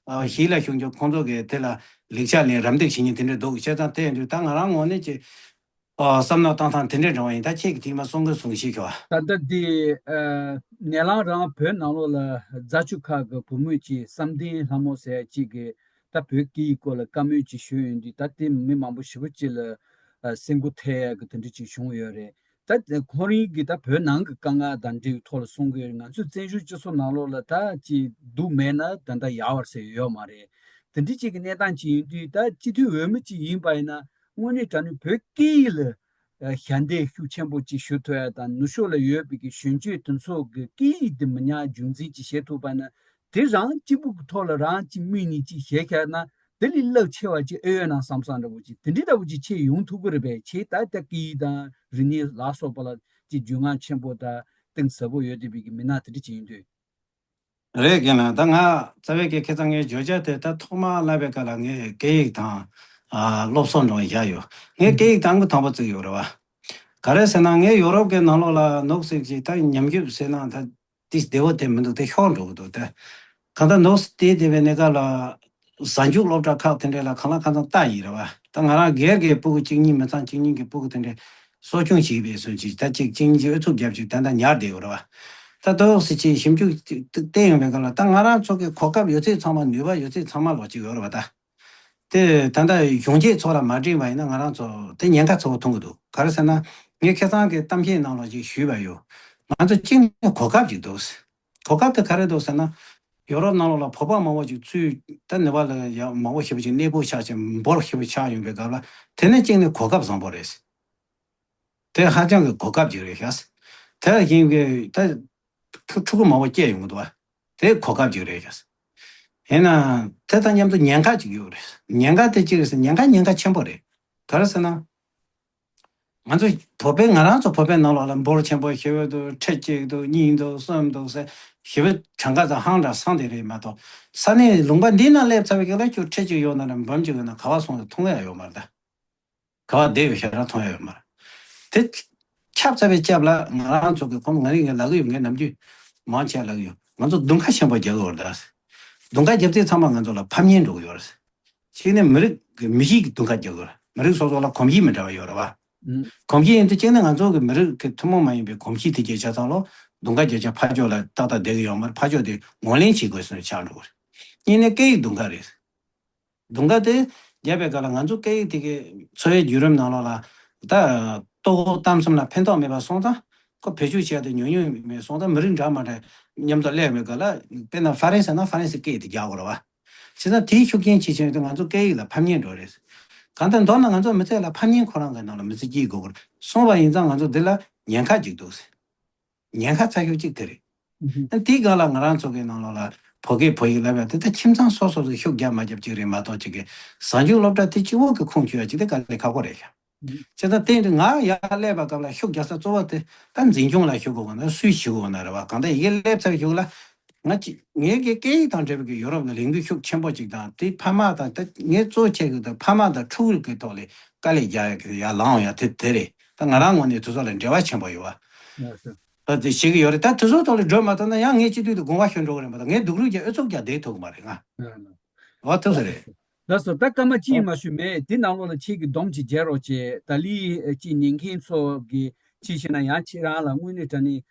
གཞིས་ལ་བཞུགས་རྒྱུ་ཁོང་ཚོ་གི་དེ་ལ་ལེགས་ཆ་ལེན། རམ་འདེགས་བྱེད་མཁན་དེ་འདྲ་འདུག་བྱས་ཙང་དེ་ཡིན་དུས་ད་ང་རང་ངོས་ནས་ཅིག་ཨ། བསམ་བློ་བཏང་སྟངས་དེ་འདྲ་འདྲ་བ་ཡིན། ད་ཁྱེད་ཀྱིས་དེ་མ་གསུང་གི་གསུང་ཤེས་ཁྱོད། ད་ལྟ་འདི། ཨ། ངེད་རང་རང་བོད་ནང་ལོགས་ལ་རྫ་ཆུ་ཁ་གི་བུ་མོ་གཅིག་བསམ་གཏན་ལྷ་མོ་ཟེར་ཡ་གཅིག་གིས་ད་བོད་སྐད་ཡིག་སྐོར་ལ་བཀའ་མོལ་ཅིག་ཞུས་ཡོང་དུས། ད་དེ་མི་མང་པོ་ཞེ་པོ་ཅིག་ལ། ཨ། སེམས་འགུལ་ཐེབས་ཡ་གི་དེ་འདྲ་ཅིག་བྱུང་ཡོད་རེད། ད་ཁོ་རང་གིས་ད་བོད་ནང་གི་དཀའ་ངལ་དང་འབྲེལ་བའི་ཐོག་ལ་གསུང་གི་ཡོད་རེད། ང་ཚོའི་བཙན་བྱོལ་སྤྱི་ཚོགས་ནང་ལོགས་ལ་ད་ཅིག་སྡུག་མེད་ན་ད་ལྟ་ཡག་པ་ཟེར་ཡོད་མ་རེད། དེ་འདྲ་ཅིག་གི་གནས་སྟངས་ཅིག་ཡིན་དུས། ད་སྤྱི་འཐུས་འོས་མི་ཅིག་ཡིན་པ་ཡིན་ན། དངོས་གནས་དྲང་གནས་བོད་སྐད་ཡིག་ལ་ཞབས་འདེགས་ཤུགས་ཆེན་པོ་ཅིག་ཞུ་ཐུབ་ཡ་དང་། ནུབ་ཕྱོགས་ལ་ཡོད་པའི་གི་གཞོན་སྐྱེས་དེ་ཚོ་གི་སྐད་ཡིག་དེ་མི་ཉག་རྒྱུན་འཛིན་ཅིག་བྱེད་ཐུབ་པ་ན། དེ་རང་གཅིག་པུ་གི་ཐོག་ལ་རང་གཅིག་དམིགས་ནས་ཅིག་བྱས་ཁ་ན། དེ་ལས་རླབས་ཆེ་བ་ཅིག་ཨེ་ཡོད་ན་བསམ་བསམ་འདྲ་བོ་ཅིག་དེ་འདྲའི་འདྲ་བོ་ཅིག་ཁྱེད་ཡོང་ཐུབ་ཀྱི་རེད་པས། ཁྱེད་ད་ལྟ་སྐད་ཡིག་དང་རིག་གནས་ལ་སོགས་པ་ལ་ཅིག་རྒྱུས་མངའ་ཆེན་པོ་དང་གཏིང་ཟབ་པོ་ཡོད་བསྡད་པའི་གི་མི་སྣ་དེ་འདྲ་ཅིག་ཡིན་དུས། རེད། རྒན་ལགས། ད་ང་རྩ་བའི་གི་ཁ་སང་ངའི་བརྗོད་བྱ་དེ་ད་ཐོག་མར་ལབ་པའི་སྐབས་ལ་ངས་སྐད་ཡིག་དང་། ཨ། སློབ་གསོ་འདྲ་བ་བཞག་ཡོད། ངས་སྐད་ཡིག་དང་པོ་དང་པོ་བརྩི་ཡོད་རེད་བ། ག་རེ་ཟེར་ན། ངས་ཡོ་རོབ་ཀྱི་ནང་ལོགས་ལ་ནོག་སིག་ཅིག་ད་ཉམས་རྒུད་ཟེར་ན་ད་དེ་བདེ་བོ་དེ་མི་འདུག་དེ་ཤོར་འགྲོ་གི་འདུག་དེ་གང་ལྟར་ནོག་སི་དེ་བསྡད་པའི་གནས་སྐབས་ལ། གཟའ་མཇུག་སློབ་གྲྭ་ཁག་དེ་འདྲ་ལ་གང་ལ་གང་འཚམ་ལྟ་ཡི་རེད་བ། ད་ང་རང་སྒེར་གྱི་སྤུ་གུ་གཅིག་གཉིས་མི་ཚང་། གཅིག་གཉིས་ཀྱི་སྤུ་གུ་དེ་འདྲ་གསོ་སྐྱོང་བྱེད་པའི་སོན་ཅིག་ད་གཅིག་གཅིག་གཉིས་ཀྱི་ཨུ་ཚུགས་རྒྱབ་ཅིག་ད་ལྟ་ཉར་བསྡད་ཡོད་རེད་བ། ད་ནོག་སི་ཅིག་ཞིབ་འཇུག་ཅིག་བལྟས་ཡོང་བའི་སྐབས་ལ། ད་ང་རང་ཚོ་གི་གོ་སྐབས་ཡོད་ཚད་ཚང་མ། ནུས་པ་ཡོད་ཚད་ཚང་མ་ལོག་ཅིག་ཡོད་རེད་བ། ད། དེ་ད་ལྟ་གཞོན་སྐྱེས་ཚོ་ལ་མ་སྤྲད་པ་ཡིན་ན་ང་རང་ཚོ་དེ་ཉེན་ཁ་ཚ་པོ་མཐོང་གི་འདུག་ག་རེ་ཟེར་ན། ངས་ཁ་སང་གི་གཏམ་བཤད་ནང་ལོགས་ཅིག་ཞུས་པ་ཡོད། ང་ཚོ་གཅིག་ནས་གོ་སྐབས་ཅིག་འདུག་གོ་སྐབས་དེ་ག་རེ་འདུག་ཟེར་ན། ཡོ་རོབ་ནང་ལོགས་ལ་བོད་པ་མང་པོ་ཅིག་ཚུར་ད་ནེ་པ་ལ་ཡང་མང་པོ་ཞེ་པོ་ཅིག་གནས་སྤོ་ཆགས་བྱས། འབོར་ཞེ་པོ་ཆགས་ཡོང་པའི་སྐབས་ལ། དེ་ནི་གཅིག་ནས་གོ་སྐབས་བཟང་པོ་རེད། དེ་ཧ་ཅང་གི་གོ་སྐབས་ཅིག་རེད་ཤག་དེ་ལ་བཞིན་གྱི་ད་ཕྲུ་ཕྲུ་གུ་མང་པོ་སྐྱེས་ཡོང་གི་འདུག་བ། དེ་གོ་སྐབས་ཅིག་རེད་ཤག་ཡིན་ན་དེ་དང་མཉམ་དུ་ཉེན་ཁ་ཅིག་ཡོད་རེད། ཉེན་ཁ་དེ་ཅི་རེད་ཟེར། ཉེན་ཁ་ཉེན་ཁ་ཆེན་པོ་རེད། ག་རེ་ཟེར་ན། ང་ཚོ་བོད་པའི། ང་རང་ཚོ་བོད་པའི་ནང་ལོགས་ལ་འབོར་ཆེན་པོ་ཞེ་པོ་འདུག་ཁྲི་གཅིག་འདུག་གཉིས་འདུག་གསུམ་འདུག་ཟེར་ཞེ་པོ་གྲངས་ཀ་དང་ཧང་སང་བསྡད་རེད་མ་གཏོགས། ས་གནས་ལུང་པ་འདི་ན་སླེབས་ཚར་བའི་སྐབས་ལ་ཁྱོད་ཁྲི་གཅིག་ཡོད་ན་ར་འབུམ་གཅིག་ཡོད་ན་ག་པར་སོང་ཟེར་མཐོང་ཡ་ཡོད་མ་རེད་ད། ག་པར་བསྡད་ཡོད་ཤག་ར་མཐོང་ཡ་ཡོད་མ་རེད། དེ་ཁྱབ་ཚར་བའི་སྐབས་ལ་ང་རང་ཚོ་གི་ཁོང་། ང་རང་ངས་ལབ་ཀྱི་ཡོད། ངས་ནམ་རྒྱུན་མང་ཆེ་ལབ་ཀྱི་ཡོད། ང་ཚོ་རྡུང་ཁ་ཆེན་པོ་རྒྱག་གི་ཡོད་རེད་ད། རྡུང་ཁ་རྒྱབ་ཚད་ཚང་མ་ང་ཚོ་ལ་ཕམ་ཉེས་འགྲོ་གི་ཡོད་རེད། གཅིག་ནས་མི་རིགས་ཀྱི་མི་གཤིས་ཀྱི་རྡུང་ཁ་རྒྱག་གི་ཡོད་རེད། མི་རིགས་སོ་སོ་ལ་གོམས་གཤིས་མི་འདྲ་བ་ཡོད་རེད་བ། ཨུམ། གོམས་གཤིས་ཡིན་དུས་གཅིག་ནས་ང་ཚོ་གི་མི་རིགས་ཀྱི་ཐུན་མོང་མ་ཡིན་པའི་གོམས་གཤིས་དེ་གའི་ཆ་ཚང་ལོ། རྡུང་ཁ་རྒྱབ་ཆ་ཕར་ཕྱོགས་ལ་ཏག་ཏག་བསྡད་ཀྱི་ཡོད་མ་རེད། ཕར་ཕྱོགས་དེ་ངོས་ལེན་བྱེད་དགོས་ཟེར་ནས་ཆགས་འགྲོ་གི་རེད། གཉིས་ནས་སྐད་ཡིག་རྡུང་ཁ་རེད། རྡུང་ཁ་དེ་རྒྱབ་པའི་སྐབས་ལ་ང་ཚོ་སྐད་ཡིག་དེ་གའི་འཚོ་བའི་བརྒྱུད་རིམ་ནང་ལོགས་ལ་ད་ལྟོ་གོས་གཏམ་གསུམ་ལ་ཕན་ཐོགས་མེད་པ་སོང་ཙང་ ཁོ་བེད་སྤྱོད་བྱས་ཏེ་ཉུང་ཉུང་མེད་སོང་ཙང་མི་རིགས་འདྲ་མ་འདྲ་མཉམ་དུ་སླེབས་མེད་ག་ལ། དཔེར་ན་ཧྥ་རན་སི་ན་ཧྥ་རན་སི་སྐད་དེ་རྒྱག་དགོས་རེད་བ། བྱས་ཙང་དེའི་ཤུགས་རྐྱེན་ཇེ་ཆེ་ཡོང་དུས་ང་ཚོ་སྐད་ཡིག་ལ་ཕམ་ཉེས་འགྲོ་རེད། གང་ལྟར་མདོར་ན་ང་ཚོ་མི་ཚེ་ལ་ཕམ་ཉེས་ཁོ་རང་གི་ནང་ལ་མི་ཚེ་སྐྱེལ་དགོས་ཀྱི་རེད། སོང་བ་ཡིན་ཙང་ང་ཚོ་འདི་ལ་ཉེན་ཁ་ཅིག་འདུག་ཟེར། ཉེན་ཁ་ཚ་ཤོས་གཅིག་དེ་རེད། ཨ་དེའི་སྒང་ལ་ང་རང་ཚོ་གི་ནང་ལོགས་ལ་བོད་སྐད་བོད་ཡིག་བསླབ་ཡ་དེ་ད་ཁྱིམ་ཚང་སོ་སོ་ཚོས་ཤུགས་རྒྱག་མ་རྒྱབ་ཅིག་རེད་མ་གཏོགས་ཅིག་གི་གཟའ་མཇུག་སློབ་གྲྭ་དེ་གཅིག་པོ་གི་ཁུངས་འཁྱོལ་ཡ་ཅིག་དེ་དཀའ་ལས་ཁག་པོ་རེད་ཤག་བྱས་ཙང་དེ་ཡིན་དུས་ང་ཡར་སླེབས་པ་སྐབས་ལ་ཤུགས་རྒྱག་ས་གཙོ་བོ་དེ་ད་འཛིན་སྐྱོང་ལ་ཞུགས་དགོས་ན་སུས་ཞུགས་དགོས་ན་རེད་བ། གང་ལྟར་ཡི་གེ་སླེབས་ཚར་ཞུགས་ལ་ང་ཅི་ངའི་གི་སྐད་ཡིག་དང་འབྲེལ་བའི་གི་ཡོ་རོབ་ལ་ལས་འགུལ་ཤུགས་ཆེན་པོ་ཅིག་དང་དེ་ཕ་མ་དང་ད་ངའི་གཙོ་ཆེ་གི་ད་ཕ་མ་དང་ཕྲུ་གུ་གི་ཐོག་ལ་དཀའ་ལས་རྒྱག་ཡ་གི་ཡར་ལངས་ཡ་དེ་དེ་རེད། ད་ང་རང་ངོས་ནས་དེ་ཚོ་ལ་འབྲེལ་བ་ཆེན་པོ་ཡོད་བ། ད་དེ་ཤེས་ཀྱི་ཡོད་རེད། ད་དེ་ཚོའི་ཐོག་ལ་འགྲོ་མ་ཐུབ་ན་ཡང་ངས་སྤྱི་འཐུས་དུ་དགོངས་པ་ཞུ་འགྲོ་གི་རེད་མ་གཏོགས་ངས་སྡུག་རུས་ཀྱི་ཨུ་ཚུགས་ཀྱང་བསྡད་ཐུབ་ཀྱི་མ་རེད་ང་། འོ་ཐུབ་ས་རེད། ལགས་སོ། ད་སྐར་མ་གཅིག་མ་ཞུ་མེད་དེ་ནང་ལོགས་ལ་ཁྱེད་ཀྱི་སྡོམ་ཅིག་རྒྱག་རོགས་བྱེད། ད་ལི་ཅིག་ཉན་མཁན་ཚོ་གི་ཅིག་བྱས་ན་ཡང་ཁྱེད་རང་ལ་དངོས་གནས་དྲང་གནས་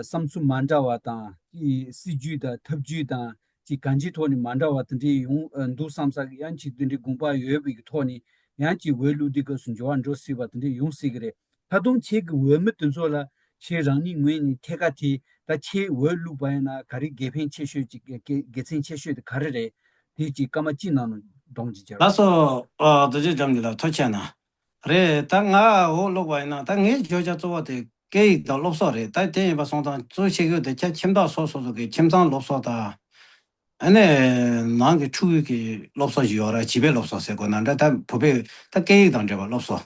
བསམ་ཚུལ་མ་འདྲ་བ་དང་ཅིག་སྲིད་ཇུས་དང་ཐབས་ཇུས་དང་ཅིག་གང་ཅིའི་ཐོག་ནས་མ་འདྲ་བ་དེ་འདྲའི་ཡོང་འདུག་བསམ་ས་གི་ཡང་ཅིག་དེ་འདྲའི་དགོངས་པ་ཡོད་པའི་གི་ཐོག་ནས་ཡང་ཅིག་འོས་བླུག་དུས་སྐབས་སུ་འབྱོར་བ་འགྲོ་སྲིད་པ་དེ་འདྲ་ཡོང་སྲིད་གི་རེད། ད་དུང་ཁྱེད་ཀྱི་འོས་མི་དེ་ཚོ་ལ་ཁྱེད་རང་ཉིད་ངོས་ནས་ཐད་ཀར་དེ་ད་ཁྱེད་འོས་བླུགས་པ་ཡིན་ན་ག་རེ་དགེ་ཕན་ཆེ་ཤོས་ཅིག་དགེ་དགེ་མཚན་ཆེ་ཤོས་དེ་ག་རེ་རེད། དེ་ཅིག་སྐར་མ་གཅིག་ནང་ལ་སྡོམ་ཅིག་བྱ་རོགས། ལགས་སོ། ཨ་རྡོ་རྗེ་འཇམ་གྱི་ལ་ཐུགས་རྗེ་གནང་། རེད། ད་ང་འོས་བླུགས་པ་ཡིན་ན་ད་ངའི་བརྗོད་བྱ་གཙོ་བོ་དེ་སྐད་ཡིག་དང་སློབ་གསོ་རེད། ད་དེ་ཡིན་པ་སོང་ཙང་གཙོ་ཆེ་ཤོས་དེ་ཁྱེད་ཁྱིམ་བདག་སོ་སོ་སོ་གི་ཁྱིམ་ཚང་སློབ་གསོ་དང་། ཨ་ནི་ནང་གི་ཕྲུ་གུ་གི་སློབ་གསོ་ཞིག་ཡོད་ར་བྱིས་པའི་སློབ་གསོ་ཟེར་དགོས་ན་འདྲ། ད་བོད་པའི་ད་སྐད་ཡིག་དང་འབྲེལ་བ་སློབ་གསོ།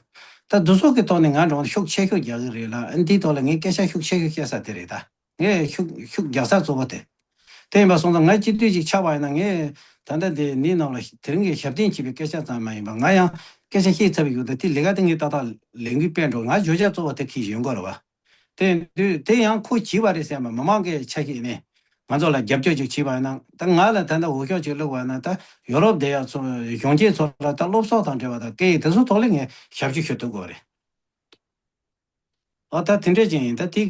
ད་འདི་ཚོ་གི་ཐོག་ནས་ང་འགྲོ་ཤུགས་ཆེ་ཤོས་རྒྱག་གི་རེད་ལ། ཨ་འདིའི་ཐོག་ལ་ངས་སྐད་ཆ་ཤུགས་ཆེ་ཤོས་བཤད་ས་དེ་རེད་ད། ངས་ཤུགས་ཤུགས་རྒྱག་ས་གཙོ་བོ་དེ། དེ་ཡིན་པ་སོང་ཙང་ང་སྤྱི་འཐུས་ཅིག་ཆགས་པ་ཡིན་ན་ངས་ད་ལྟ་དེ་འདི་ནང་ལ་དེ་རིང་གི་ཞབས་བརྟན་བྱེད་པའི་སྐད་ཆ་ཙམ་མ་ཡིན་པ་ང་ཡང་སྐད་ཆ་བཤད་ཚར་བའི་ཡོད། ད་དེ་ལས་ཀ་དེ་ངས་ཏག་ཏག་ལས་འགུལ་སྤེལ་འགྲོ། ང་བརྗོད་བྱ་གཙོ་བོ་དེ་གི་ཡོང་དགོས་རེད་བ། དེ་དུས་དེ་ཡང་ཁོ་བྱིས་པ་རེད་ཟེར་མ་མི་མང་གི་ཆ་ཤས་ནས་ང་ཚོ་ལ་རྒྱབ་སྐྱོར་ཅིག་བྱས་པ་ཡིན་ན། ད་ང་ལ་ད་ལྟ་འོས་ཤོག་ཅིག་བླུགས་པ་ཡིན་ན་ད་ཡོ་རོབ་བསྡད་ཡ་ཚོ་གཞོན་སྐྱེས་ཚོ་ལ་ད་སློབ་གསོ་དང་འབྲེལ་བ་དང་སྐད་ཡིག་དེ་ཚོ་ཐོག་ལ་ངས་ཞབས་ཞུ་ཞུ་ཐུབ་དགོས་རེད། ཨ་ད་དེ་འདྲས་ཅིག་ཡིན། ད་དེ་